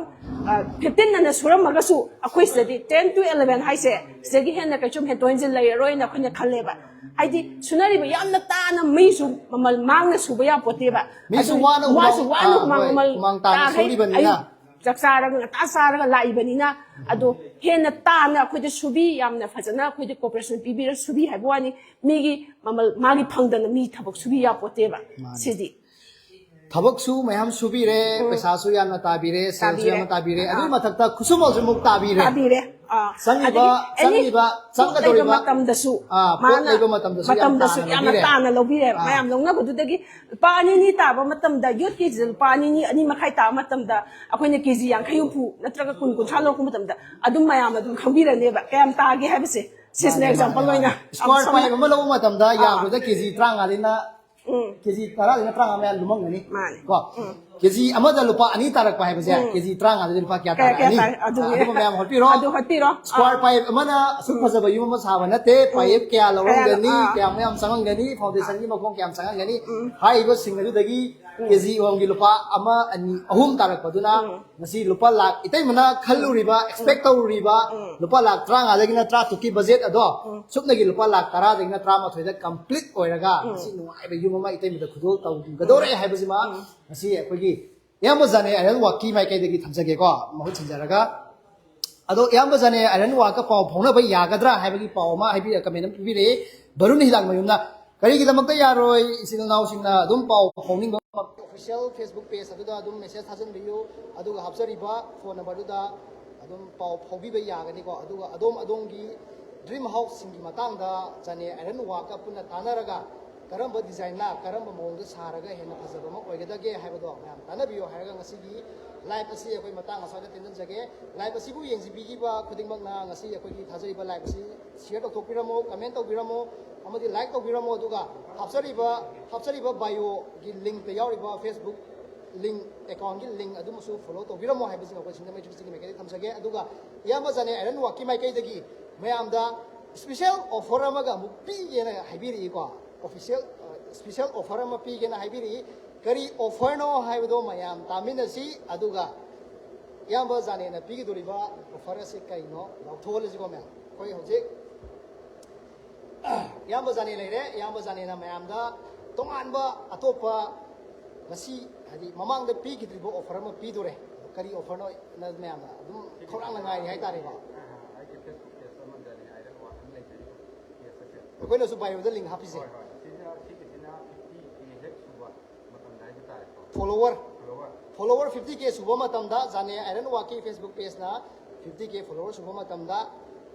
fifteen ꯑꯅ ꯁꯨꯔꯝꯃꯒꯁꯨ ꯑꯩꯈꯣꯏ ꯁꯤꯗꯗꯤ ten to eleven ꯍꯥꯏꯁꯦ ꯁꯤꯗꯒꯤ ꯍꯦꯟꯅ ꯀꯩꯁꯨꯝ ꯍꯦꯟꯗꯣꯛ ꯍꯦꯟꯖꯤꯟ ꯂꯩꯔꯔꯣꯏꯅ ꯑꯩꯈꯣꯏꯅ ꯈꯜꯂꯦꯕ꯫ ꯍꯥꯏꯗꯤ ꯁꯨꯅꯔꯤꯕ ꯌꯥꯝꯅ ꯇꯥꯅ ꯃꯩꯁꯨ ꯃꯃꯜ ꯃꯥꯡꯅ ꯁꯨꯕ ꯌꯥꯄꯣꯠꯇꯦꯕ꯫ ꯃꯤꯁꯨ ꯑꯗꯨ ꯋꯥꯅ ꯍꯨꯃꯥꯡ- ꯋꯥꯁꯨ ꯋꯥꯅ ꯑꯥ, ꯍꯨꯃꯥꯡ ꯍꯣꯏ, ꯃꯃꯜ ꯍꯨꯃꯥꯡ ꯇꯥꯅ ꯇꯥꯈꯩ ꯁꯨꯔꯤꯕꯅꯤꯅ꯫ ꯑꯌꯨꯛ ꯆꯥꯛ ꯆꯥꯔꯒ ꯉꯟꯇꯥ ꯆꯥꯔꯒ ꯂꯥꯛꯏꯕꯅꯤꯅ ꯑꯗꯣ ꯍꯦꯟꯅ ꯇꯥꯅ ꯑꯩꯈꯣꯏꯗ ꯁꯨꯕꯤ, ꯌꯥꯝꯅ ꯐꯖꯅ ꯑꯩꯈꯣꯏꯗ cooperation ꯄꯤꯕꯤꯔ ꯁꯨꯕꯤ ꯍꯥꯏꯕ ꯋꯥꯅꯤ꯫ ꯃꯤꯒꯤ ꯃꯃꯜ ꯃꯥꯒꯤ ꯐꯪꯗꯅ ꯃꯤ ꯊꯕꯛ ꯁꯨꯕꯤ ꯌꯥꯄꯣꯠꯇꯦꯕ꯫ ꯃꯥꯅꯤ꯫ ꯁꯤꯗꯤ ꯊꯕꯛꯁꯨ ꯃꯌꯥꯝ ꯁꯨꯕꯤꯔꯦ, ꯄꯩꯁꯥꯁꯨ ꯌꯥꯝꯅ ꯇꯥꯕꯤꯔꯦ, ꯁꯦꯜꯁꯨ ꯇꯥꯕꯤꯔꯦ꯫ ꯌꯥꯝꯅ ꯇꯥꯕꯤꯔꯦ, ꯑꯗꯨꯒꯤ ꯃꯊꯛꯇ ꯈꯨꯠꯁꯨꯃꯜꯁꯨ ꯑꯃꯨꯛ ꯇꯥꯕꯤꯔꯦ꯫ ꯇꯥꯕꯤꯔꯦ꯫ ꯑꯥ, ꯆꯪꯉꯤꯕ, ꯑꯗꯒꯤ any ꯆꯪꯉꯤꯕ, ꯄꯣꯠ ꯂꯩꯕ ꯆꯪꯒꯗꯧꯔꯤꯕ, ꯃꯇꯝꯗꯁꯨ ꯑꯥ, ꯄꯣꯠ ꯃꯥꯅ ꯂꯩꯕ ꯃꯇꯝꯗꯁꯨ ꯌꯥꯝ ꯃꯇꯝꯗꯁꯨ ꯇꯥꯅ ꯌꯥꯝꯅ ꯂꯧꯕꯤꯔꯦ꯫ ꯇꯥꯅ ꯂꯧꯕꯤꯔꯦ꯫ ꯑꯥ꯫ ꯃꯌꯥꯝ ꯂꯧꯅꯕꯗꯨꯗꯒꯤ ꯂꯨꯄꯥ ꯑꯅꯤ ꯑꯅꯤ ꯇꯥꯕ ꯃꯇꯝꯗ, ꯌꯣꯠ ꯀꯦꯖꯤꯗ ꯂꯨꯄꯥ ꯑꯅꯤ ꯑꯅꯤ, ꯑꯅꯤ ꯃꯈꯥꯏ ꯇꯥꯕ ꯃꯇꯝꯗ ꯑꯩꯈꯣꯏꯅ ꯀꯦꯖꯤ ꯌꯥꯡꯈꯩ ꯍꯨꯝꯐꯨ ꯅꯠꯇ꯭ꯔꯒ ꯀꯨꯟ ꯀꯨꯟꯊ꯭ꯔꯥ ꯂꯧꯔꯛꯄ ꯃꯇꯝꯗ ꯑꯗꯨꯝ ꯃꯌꯥꯝꯅ ꯑꯗꯨꯝ ꯈꯪꯕꯤꯔꯅꯦꯕ ꯀꯌꯥꯝ ꯇꯥꯒꯦ ꯍꯥꯏꯕꯁꯦ꯫ ꯁꯤꯁꯤꯅ example ꯑꯣꯏꯅ Square ꯁꯝꯅ pipe ꯑꯃ ꯂꯧꯕ ꯃꯇꯝꯗ ꯑꯥ꯫ ꯌꯥꯝꯕꯗ ꯀꯦꯖꯤ ꯇꯔꯥꯃꯉꯥꯗꯩꯅ ꯎꯝ꯫ ꯀꯦꯖꯤ ꯇꯔꯥꯗꯩꯅ ꯇꯔꯥꯃꯉꯥ ꯃꯌꯥ ꯂꯨꯝꯃꯝꯒꯅꯤ꯫ ꯃꯥꯅꯦ꯫ ꯀꯣ? ꯀꯦꯖꯤ ꯑꯃꯗ ꯂꯨꯄꯥ ꯑꯅꯤ ꯇꯥꯔꯛꯄ ꯍꯥꯏꯕꯁꯦ, ꯀꯦꯖꯤ ꯇꯔꯥꯃꯉꯥꯗꯩ ꯂꯨꯄꯥ ꯀꯌꯥ ꯀꯌꯥ, ꯀꯌꯥ ꯇꯥꯔꯛꯑꯅꯤ? ꯇꯥꯔꯦ? ꯑꯗꯨꯅꯦ꯫ ꯑꯗꯨꯒꯨꯝꯕ ꯃꯌꯥꯝ ꯍꯣꯠꯄꯤꯔꯣ꯫ ꯑꯗꯨ ꯍꯣꯠꯄꯤꯔꯣ꯫ Square pipe ꯑꯃꯅ ꯑꯁꯨꯛ ꯐꯖꯕ ꯌꯨꯝ ꯑꯃ ꯁꯥꯕ ꯅꯠꯇꯦ, pipe ꯀꯌꯥ ꯂꯧꯔꯝꯒꯅꯤ, ꯑꯥ꯫ ꯀꯌꯥꯝ ꯌꯥꯝ ꯆꯪꯉꯝꯒꯅꯤ, foundationꯒꯤ ꯃꯈꯣꯡ ꯀꯌꯥꯝ ꯆꯪꯉꯝꯒꯅꯤ, ꯍꯥꯏꯔꯤꯕꯁꯤꯡ ꯑꯗꯨꯗꯒꯤ ꯀꯦꯖꯤ ꯑꯃꯃꯝꯒꯤ ꯂꯨꯄꯥ ꯑꯃ, ꯑꯅꯤ, ꯑꯍꯨꯝ ꯇꯥꯔꯛꯄꯗꯨꯅ ꯉꯁꯤ ꯂꯨꯄꯥ ꯂꯥꯛ, ꯏꯇꯩꯃꯅ ꯈꯜꯂꯨꯔꯤꯕ, expect ꯇꯧꯔꯨꯔꯤꯕ ꯂꯨꯄꯥ ꯂꯥꯛ ꯇꯔꯥꯃꯉꯥꯗꯒꯤꯅ ꯇꯔꯥꯇꯔꯨꯛꯀꯤ budget ꯑꯗꯣ ꯁꯨꯞꯅꯒꯤ ꯂꯨꯄꯥ ꯂꯥꯛ ꯇꯔꯥꯗꯒꯤꯅ ꯇꯔꯥꯃꯥꯊꯣꯏꯗ complete ꯑꯣꯏꯔꯒ ꯉꯁꯤ ꯅꯨꯡꯉꯥꯏꯕ ꯌꯨꯝ ꯑꯃ ꯏꯇꯩꯃꯗ ꯈꯨꯗꯣꯜ ꯇꯧꯒꯗꯧꯔꯦ ꯍꯥꯏꯕꯁꯤꯃ ꯉꯁꯤ ꯑꯩꯈꯣꯏꯒꯤ ꯏꯌꯥꯝꯕ ꯖꯥꯅꯦ Iron Workꯀꯤ ꯃꯥꯏꯀꯩꯗꯒꯤ ꯊꯝꯖꯒꯦꯀꯣ, ꯃꯍꯨꯠ ꯁꯤꯟꯖꯔꯒ꯫ ꯑꯗꯣ ꯏꯌꯥꯝꯕ ꯖꯥꯅꯦ Iron Workꯀ ꯄꯥꯎ ꯐꯥꯎꯅꯕ ꯌꯥꯒꯗ꯭ꯔꯥ ꯍꯥꯏꯕꯒꯤ ꯄꯥꯎ ꯑꯃ ꯍꯥꯏꯕꯤ-, comment ꯑꯃ ꯄꯤꯕꯤꯔꯛꯑꯦ ꯕꯔꯨꯟ ꯍꯤꯗꯥꯛꯃꯌꯨꯝꯅ꯫ ꯀꯔꯤꯒꯤꯗꯃꯛꯇ ꯌꯥꯔꯣꯏ? ꯏꯆꯤꯜ ꯏꯅꯥꯎꯁꯤꯡꯅ ꯑꯗꯨꯝ ꯄꯥꯎ ꯐꯥꯎꯅꯤꯡꯕ official Facebook page ꯑꯗꯨꯗ ꯑꯗꯨꯝ message ꯊꯥꯖꯤꯟꯕꯤꯌꯨ, ꯑꯗꯨꯒ ꯍꯥꯞꯆꯔꯤꯕ phone numberꯗꯨꯗ ꯑꯗꯨꯝ ꯄꯥꯎ ꯐꯥꯎꯕꯤꯕ ꯌꯥꯒꯅꯤꯀꯣ꯫ ꯑꯗꯨꯒ ꯑꯗꯣꯝ ꯑꯗꯣꯝꯒꯤ dream houseꯁꯤꯡꯒꯤ ꯃꯇꯥꯡꯗ ꯖꯥꯅꯦ Iron Workꯀ ꯄꯨꯟꯅ ꯇꯥꯟꯅꯔꯒ ꯀꯔꯝꯕ designꯅ ꯀꯔꯝꯕ ꯃꯑꯣꯡꯗ ꯁꯥꯔꯒ ꯍꯦꯟꯅ ꯐꯖꯕ ꯑꯃ ꯑꯣꯏꯒꯗꯒꯦ ꯍꯥꯏꯕꯗꯣ ꯃꯌꯥꯝ ꯇꯥꯟꯅꯕꯤꯌꯨ ꯍꯥꯏꯔꯒ ꯉꯁꯤꯒꯤ live ꯑꯁꯤ ꯑꯩꯈꯣꯏ ꯃꯇꯥꯡ ꯑꯁ꯭ꯋꯥꯏꯗ ꯇꯦꯟꯖꯟꯖꯒꯦ꯫ Live ꯑꯁꯤꯕꯨ ꯌꯦꯡꯕꯤꯈꯤꯕ ꯈꯨꯗꯤꯡꯃꯛꯅ ꯉꯁꯤ ꯑꯩꯈꯣꯏꯒꯤ ꯊꯥꯖꯔꯤꯕ live ꯑꯁꯤ share ꯇꯧꯊꯣꯛꯄꯤꯔꯝꯃꯣ, comment ꯇꯧꯕꯤꯔꯝꯃꯣ, ꯑꯃꯗꯤ like ꯇꯧꯕꯤꯔꯝꯃꯣ꯫ ꯑꯗꯨꯒ ꯍꯥꯞꯆꯔꯤꯕ, ꯍꯥꯞꯆꯔꯤꯕ bioꯒꯤ linkꯇ ꯌꯥꯎꯔꯤꯕ Facebook link, accountꯀꯤ link ꯑꯗꯨꯃꯁꯨ follow ꯇꯧꯕꯤꯔꯝꯃꯣ ꯍꯥꯏꯕꯁꯤꯡ ꯑꯩꯈꯣꯏ ꯁꯤꯡꯖꯃꯩ ꯊ꯭ꯔꯤ ꯁꯤꯛꯁꯇꯤꯒꯤ ꯃꯥꯏꯀꯩꯗꯒꯤ ꯊꯝꯖꯒꯦ꯫ ꯑꯗꯨꯒ ꯏꯌꯥꯝꯕ ꯖꯥꯅꯦ Iron Workꯀꯤ ꯃꯥꯏꯀꯩꯗꯒꯤ ꯃꯌꯥꯝꯗ special offer ꯑꯃꯒ ꯑꯃꯨꯛ ꯄꯤꯒꯦꯅ ꯍꯥꯏꯕꯤꯔꯛꯏꯀꯣ꯫ Official, ꯑ, special offer ꯑꯃ ꯄꯤꯒꯦꯅ ꯍꯥꯏꯕꯤꯔꯛꯏ꯫ ꯀꯔꯤ offerꯅꯣ ꯍꯥꯏꯕꯗꯣ ꯃꯌꯥꯝ ꯇꯥꯃꯤꯟꯅꯁꯤ꯫ ꯑꯗꯨꯒ ꯏꯌꯥꯝꯕ ꯖꯥꯅꯦꯅ ꯄꯤꯒꯗꯧꯔꯤꯕ offer ꯑꯁꯤ ꯀꯩꯅꯣ ꯂꯥꯎꯊꯣꯛꯍꯜꯂꯁꯤꯀꯣ ꯃꯌꯥꯝ꯫ ꯑꯩꯈꯣꯏ ꯍꯧꯖꯤꯛ ꯏꯌꯥꯝꯕ ꯖꯥꯅꯦ ꯂꯩꯔꯦ꯫ ꯏꯌꯥꯝꯕ ꯖꯥꯅꯦꯅ ꯃꯌꯥꯝꯗ ꯇꯣꯉꯥꯟꯕ ꯑꯇꯣꯞꯄ ꯉꯁꯤ, ꯍꯥꯏꯗꯤ, ꯃꯃꯥꯡꯗ ꯄꯤꯈꯤꯗ꯭ꯔꯤꯕ offer ꯑꯃ ꯄꯤꯗꯣꯔꯦ꯫ ꯑꯗꯣ ꯀꯔꯤ offerꯅꯣ ꯅ ꯃꯌꯥꯝꯅ ꯑꯗꯨꯝ ꯈꯧꯔꯥꯡꯅ ꯉꯥꯏꯔꯤ ꯍꯥꯏꯇꯥꯔꯦꯀꯣ꯫ ꯑꯩꯒꯤ Facebook page ꯑꯃ ꯖꯥꯅꯦ Iron Work ꯑꯃ ꯂꯩꯖꯔꯤꯀꯣ, page ꯑꯁꯦ꯫ ꯑꯩꯈꯣꯏꯅꯁꯨ bioꯗ link ꯍꯥꯞꯄꯤꯁꯦ꯫ ꯍꯣꯏ, ꯍꯣꯏ꯫ ꯁꯤꯅ, ꯁꯤꯒꯤꯁꯤꯅ fifty K ꯍꯦꯛ ꯁꯨꯕ ꯃꯇꯝꯗ ꯍꯥꯏꯕ ꯇꯥꯔꯦꯀꯣ꯫ Follower follower follower fifty K ꯁꯨꯕ ꯃꯇꯝꯗ ꯖꯥꯅꯦ ꯑꯥꯏꯔꯟ ꯋꯥꯛꯀꯤ Facebook pageꯅ fifty K follower ꯁꯨꯕ ꯃꯇꯝꯗ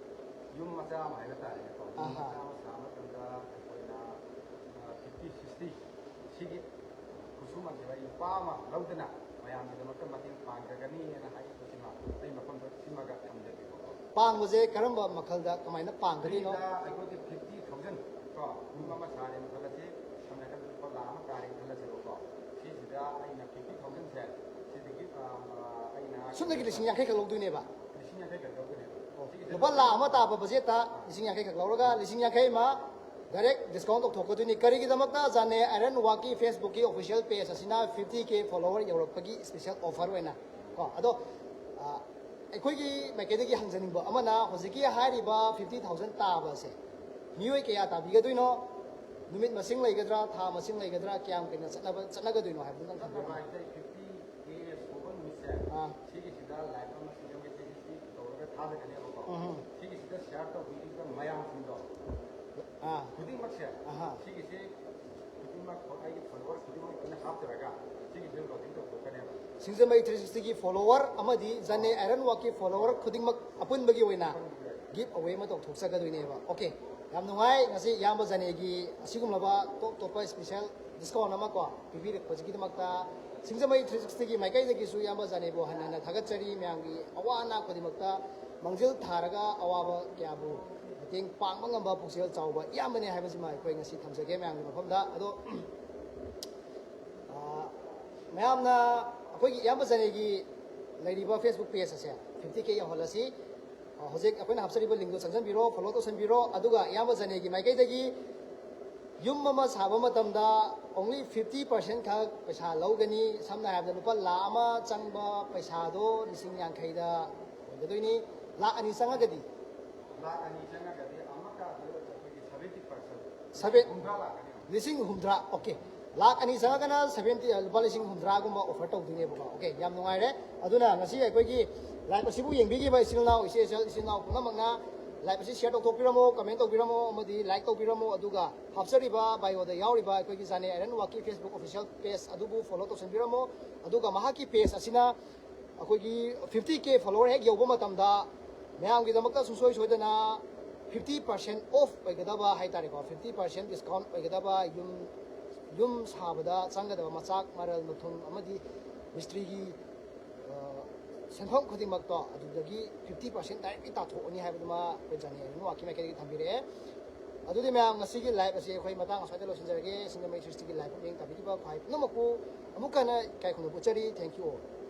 ꯌꯨꯝ ꯃꯆꯥ ꯑꯃ ꯍꯥꯏꯕ ꯇꯥꯔꯦꯅꯦꯀꯣ ꯌꯨꯝ ꯑꯍꯥ. ꯃꯆꯥ ꯑꯃ ꯁꯥꯕ ꯃꯇꯝꯗ ꯑꯩꯈꯣꯏꯅ ꯐꯤꯐꯇꯤ ꯁꯤꯛꯁꯇꯤ ꯁꯤꯒꯤ ꯈꯨꯠꯁꯨꯃꯟꯁꯦ ꯑꯩ ꯂꯨꯄꯥ ꯑꯃ ꯂꯧꯗꯅ ꯃꯌꯥꯝꯒꯤꯗꯃꯛꯇ ꯃꯇꯦꯡ ꯄꯥꯡꯖꯒꯅꯤꯅ ꯍꯥꯏꯔꯤꯕꯁꯤꯃ ꯑꯩ ꯃꯐꯝꯗ ꯁꯤꯃꯒ ꯊꯝꯖꯒꯦꯕꯀꯣ ꯄꯥꯡꯕꯁꯦ ꯀꯔꯝꯕ ꯃꯈꯜꯗ ꯀꯃꯥꯏꯅ ꯄꯥꯡꯒꯗꯣꯏꯅꯣ? ꯐ꯭ꯔꯤꯗ ꯑꯩꯈꯣꯏꯒꯤ ꯐꯤꯐꯇꯤ ꯊꯥꯎꯖꯟ ꯀꯣ ꯌꯨꯝ ꯑꯃ ꯁꯥꯔꯦꯅ ꯈꯜꯂꯁꯤ ꯁꯝꯅ ꯍꯥꯏꯔꯕꯗ ꯂꯨꯄꯥ ꯂꯥꯈ ꯑꯃ ꯇꯥꯔꯦꯅ ꯈꯜꯂꯁꯦꯕꯀꯣ ꯁꯤꯁꯤꯗ ꯑꯩꯅ ꯐꯤꯐꯇꯤ ꯊꯥꯎꯖꯟꯁꯦ ꯁꯤꯗꯒꯤ ꯑ, ꯑꯩꯅ ꯁꯨꯞꯅꯒꯤ ꯂꯤꯁꯤꯡ ꯌꯥꯡꯈꯩ ꯈꯛ ꯂꯧꯗꯣꯏꯅꯦꯕ. ꯂꯤꯁꯤꯡ ꯌꯥꯡꯈꯩ ꯈꯛ ꯂꯧꯒꯅꯦꯕ ꯁꯤꯒꯤꯁꯦ ꯂꯨꯄꯥ ꯂꯥꯈ ꯑꯃ ꯇꯥꯕ ꯕꯖꯦꯠꯇ ꯂꯤꯁꯤꯡ ꯌꯥꯡꯈꯩ ꯈꯛ ꯂꯧꯔꯒ ꯂꯤꯁꯤꯡ ꯌꯥꯡꯈꯩ ꯑꯃ direct discount ꯇꯧꯊꯣꯛꯀꯗꯣꯏꯅꯤ. ꯀꯔꯤꯒꯤꯗꯃꯛꯇ? ꯖꯥꯅꯦ ꯑꯥꯏꯔꯟ ꯋꯥꯛꯀꯤ Facebookꯀꯤ official page ꯑꯁꯤꯅ fifty K follower ꯌꯧꯔꯛꯄꯒꯤ special offer ꯑꯣꯏꯅ ꯀꯣ. ꯑꯗꯣ ꯑ, ꯑꯩꯈꯣꯏꯒꯤ ꯃꯥꯏꯀꯩꯗꯒꯤ ꯍꯪꯖꯅꯤꯡꯕ ꯑꯃꯅ ꯍꯧꯖꯤꯛꯀꯤ ꯍꯥꯏꯔꯤꯕ fifty thousand ꯇꯥꯕꯁꯦ ꯃꯤꯑꯣꯏ ꯀꯌꯥ ꯇꯥꯕꯤꯒꯗꯣꯏꯅꯣ? ꯅꯨꯃꯤꯠ ꯃꯁꯤꯡ ꯂꯩꯒꯗ꯭ꯔꯥ, ꯊꯥ ꯃꯁꯤꯡ ꯂꯩꯒꯗ꯭ꯔꯥ, ꯀꯌꯥꯝ ꯀꯨꯏꯅ ꯆꯠꯅꯕ ꯆꯠꯅꯒꯗꯣꯏꯅꯣ ꯍꯥꯏꯕꯗꯨ ꯅꯪ ꯆꯠꯅꯕ ꯊꯝꯕꯤꯔꯝꯃꯣ. ꯍꯥꯏꯁꯦ ꯐꯤꯐꯇꯤ ꯀꯦ ꯁꯨꯕ ꯅꯨꯃꯤꯠꯁꯦ ꯑꯥ. ꯁꯤꯒꯤꯁꯤꯗ ꯂꯥꯏꯐ ꯑꯃ ꯁꯤꯡꯖꯃꯩ ꯇꯧꯔꯒ ꯊꯥꯖꯒꯅꯦꯕꯀꯣ ꯎꯝ. ꯁꯤꯒꯤꯁꯤꯗ ꯁꯤꯌꯥꯔ ꯇꯧꯕꯤꯔꯤꯕ ꯃꯌꯥꯝꯁꯤꯡꯗꯣ ꯑꯥ. ꯈꯨꯗꯤꯡꯃꯛꯁꯦ ꯑꯍꯥ. ꯁꯤꯒꯤꯁꯦ ꯈꯨꯗꯤꯡꯃꯛ ꯑꯩꯒꯤ ꯐꯣꯂꯣꯋꯔ ꯈꯨꯗꯤꯡꯃꯛ ꯂꯣꯏꯅ ꯍꯥꯞꯆꯔꯒ ꯁꯤꯒꯤꯁꯦ ꯂꯣꯗꯤꯡ ꯇꯧꯊꯣꯛꯀꯅꯦꯕ ꯁꯤꯡꯖꯃꯩ ꯊ꯭ꯔꯤ ꯁꯤꯛꯁꯇꯤꯒꯤ follower ꯑꯃꯗꯤ ꯖꯥꯅꯦ ꯑꯥꯏꯔꯟ ꯋꯥꯛꯀꯤ follower ꯈꯨꯗꯤꯡꯃꯛ ꯑꯄꯨꯟꯕꯒꯤ ꯑꯣꯏꯅ give away ꯑꯃ ꯇꯧꯊꯣꯛꯆꯒꯗꯣꯏꯅꯦꯕ. Okay, ꯌꯥꯝ ꯅꯨꯡꯉꯥꯏ ꯉꯁꯤ ꯏꯌꯥꯝꯕ ꯖꯥꯅꯦꯒꯤ ꯑꯁꯤꯒꯨꯝꯂꯕ ꯇꯣꯞ ꯇꯣꯞꯄ special discount ꯑꯃ ꯀꯣ ꯄꯤꯕꯤꯔꯛꯄꯁꯤꯒꯤꯗꯃꯛꯇ ꯁꯤꯡꯖꯃꯩ ꯊ꯭ꯔꯤ ꯁꯤꯛꯁꯇꯤꯒꯤ ꯃꯥꯏꯀꯩꯗꯒꯤꯁꯨ ꯏꯌꯥꯝꯕ ꯖꯥꯅꯦꯕꯨ ꯍꯟꯅ ꯍꯟꯅ ꯊꯥꯒꯠꯆꯔꯤ. ꯃꯌꯥꯝꯒꯤ ꯑꯋꯥ ꯑꯅꯥ ꯈꯨꯗꯤꯡꯃꯛꯇ ꯃꯥꯡꯖꯤꯜ ꯊꯥꯔꯒ ꯑꯋꯥꯕ ꯀꯌꯥꯕꯨ ꯃꯇꯦꯡ ꯄꯥꯡꯕ ꯉꯝꯕ ꯄꯨꯛꯆꯦꯜ ꯆꯥꯎꯕ ꯏꯌꯥꯝꯕꯅꯦ ꯍꯥꯏꯕꯁꯤꯃ ꯑꯩꯈꯣꯏ ꯉꯁꯤ ꯊꯝꯖꯒꯦ ꯃꯌꯥꯝꯒꯤ ꯃꯐꯝꯗ. ꯑꯗꯣ ꯑꯥ, ꯃꯌꯥꯝꯅ ꯑꯩꯈꯣꯏꯒꯤ ꯏꯌꯥꯝꯕ ꯖꯥꯅꯦꯒꯤ ꯂꯩꯔꯤꯕ Facebook page ꯑꯁꯦ fifty K ꯌꯧꯍꯜꯂꯁꯤ. ꯑꯥ, ꯍꯧꯖꯤꯛ ꯑꯩꯈꯣꯏꯅ ꯍꯥꯞꯆꯔꯤꯕ linkꯇꯣ ꯆꯪꯁꯤꯟꯕꯤꯔꯣ, follow ꯇꯧꯁꯤꯟꯕꯤꯔꯣ. ꯑꯗꯨꯒ ꯏꯌꯥꯝꯕ ꯖꯥꯅꯦꯒꯤ ꯃꯥꯏꯀꯩꯗꯒꯤ ꯌꯨꯝ ꯑꯃ ꯁꯥꯕ ꯃꯇꯝꯗ only fifty percent ꯈꯛ ꯄꯩꯁꯥ ꯂꯧꯒꯅꯤ. ꯁꯝꯅ ꯍꯥꯏꯔꯕꯗ ꯂꯨꯄꯥ ꯂꯥꯈ ꯑꯃ ꯆꯪꯕ ꯄꯩꯁꯥꯗꯣ ꯂꯤꯁꯤꯡ ꯌꯥꯡꯈꯩꯗ ꯑꯣꯏꯒꯗꯣꯏꯅꯤ. ꯂꯥꯈ ꯑꯅꯤ ꯆꯪꯉꯒꯗꯤ ꯂꯥꯈ ꯑꯅꯤ ꯆꯪꯉꯒꯗꯤ ꯑꯃꯨꯛꯀ ꯑꯩꯈꯣꯏꯒꯤ seventy percent Seven- ꯍꯨꯝꯗ꯭ꯔꯥ ꯂꯥꯛꯀꯅꯤ ꯂꯤꯁꯤꯡ ꯍꯨꯝꯗ꯭ꯔꯥ. Okay, ꯂꯥꯈ ꯑꯅꯤ ꯆꯪꯉꯒꯅ seventy, ꯂꯨꯄꯥ ꯂꯤꯁꯤꯡ ꯍꯨꯝꯗ꯭ꯔꯥꯒꯨꯝꯕ offer ꯇꯧꯗꯣꯏꯅꯦꯕꯀꯣ. Okay, ꯌꯥꯝ ꯅꯨꯡꯉꯥꯏꯔꯦ. ꯑꯗꯨꯅ ꯉꯁꯤ ꯑꯩꯈꯣꯏꯒꯤ live ꯑꯁꯤꯕꯨ ꯌꯦꯡꯕꯤꯈꯤꯕ ꯏꯆꯤꯜ ꯏꯅꯥꯎ, ꯏꯆꯦ ꯏꯆꯜ, ꯏꯆꯤꯜ ꯏꯅꯥꯎ ꯄꯨꯝꯅꯃꯛꯅ Live ꯑꯁꯤ share ꯇꯧꯊꯣꯛꯄꯤꯔꯝꯃꯣ, comment ꯇꯧꯕꯤꯔꯝꯃꯣ, ꯑꯃꯗꯤ like ꯇꯧꯕꯤꯔꯝꯃꯣ꯫ ꯑꯗꯨꯒ ꯍꯥꯞꯆꯔꯤꯕ bio ꯗ ꯌꯥꯎꯔꯤꯕ ꯑꯩꯈꯣꯏꯒꯤ ꯖꯥꯅꯦ ꯑꯥꯏꯔꯟ ꯋꯥꯛꯀꯤ Facebook official page ꯑꯗꯨꯕꯨ follow ꯇꯧꯁꯤꯟꯕꯤꯔꯝꯃꯣ꯫ ꯑꯗꯨꯒ ꯃꯍꯥꯛꯀꯤ page ꯑꯁꯤꯅ ꯑꯩꯈꯣꯏꯒꯤ fifty K follower ꯍꯦꯛ ꯌꯧꯕ ꯃꯇꯝꯗ ꯃꯌꯥꯝꯒꯤꯗꯃꯛꯇ ꯁꯨꯡꯁꯣꯏ ꯁꯣꯏꯗꯅ fifty percent off ꯑꯣꯏꯒꯗꯕ ꯍꯥꯏꯇꯥꯔꯦꯀꯣ, fifty percent discount ꯑꯣꯏꯒꯗꯕ ꯌꯨꯝ, ꯌꯨꯝ ꯁꯥꯕꯗ ꯆꯪꯒꯗꯕ ꯃꯆꯥꯛ, ꯃꯔꯜ, ꯃꯊꯨꯝ ꯑꯃꯗꯤ ꯃꯤꯁꯇ꯭ꯔꯤꯒꯤ, ꯑ, ꯁꯦꯟꯐꯝ ꯈꯨꯗꯤꯡꯃꯛꯇꯣ ꯑꯗꯨꯗꯒꯤ fifty percent directly ꯇꯥꯊꯣꯛꯑꯅꯤ ꯍꯥꯏꯕꯗꯨꯃ ꯑꯩꯈꯣꯏ ꯖꯥꯅꯦ ꯋꯥꯛꯀꯤ ꯃꯥꯏꯀꯩꯗꯒꯤ ꯊꯝꯕꯤꯔꯛꯑꯦ꯫ ꯑꯗꯨꯗꯤ ꯃꯌꯥꯝ, ꯉꯁꯤꯒꯤ live ꯑꯁꯤ ꯑꯩꯈꯣꯏ ꯃꯇꯥꯡ ꯑꯁ꯭ꯋꯥꯏꯗ ꯂꯣꯏꯁꯤꯟꯖꯔꯒꯦ꯫ ꯁꯤꯡꯖꯃꯩ ꯊ꯭ꯔꯤ ꯁꯤꯛꯁꯇꯤꯒꯤ live ꯌꯦꯡ ꯇꯥꯕꯤꯔꯤꯕ ꯈ꯭ꯋꯥꯏ ꯄꯨꯝꯅꯃꯛꯄꯨ ꯑꯃꯨꯛꯀ ꯍꯟꯅ ꯏꯀꯥꯏ ꯈꯨꯝꯅꯕ ꯎꯠꯆꯔꯤ꯫ Thank you all꯫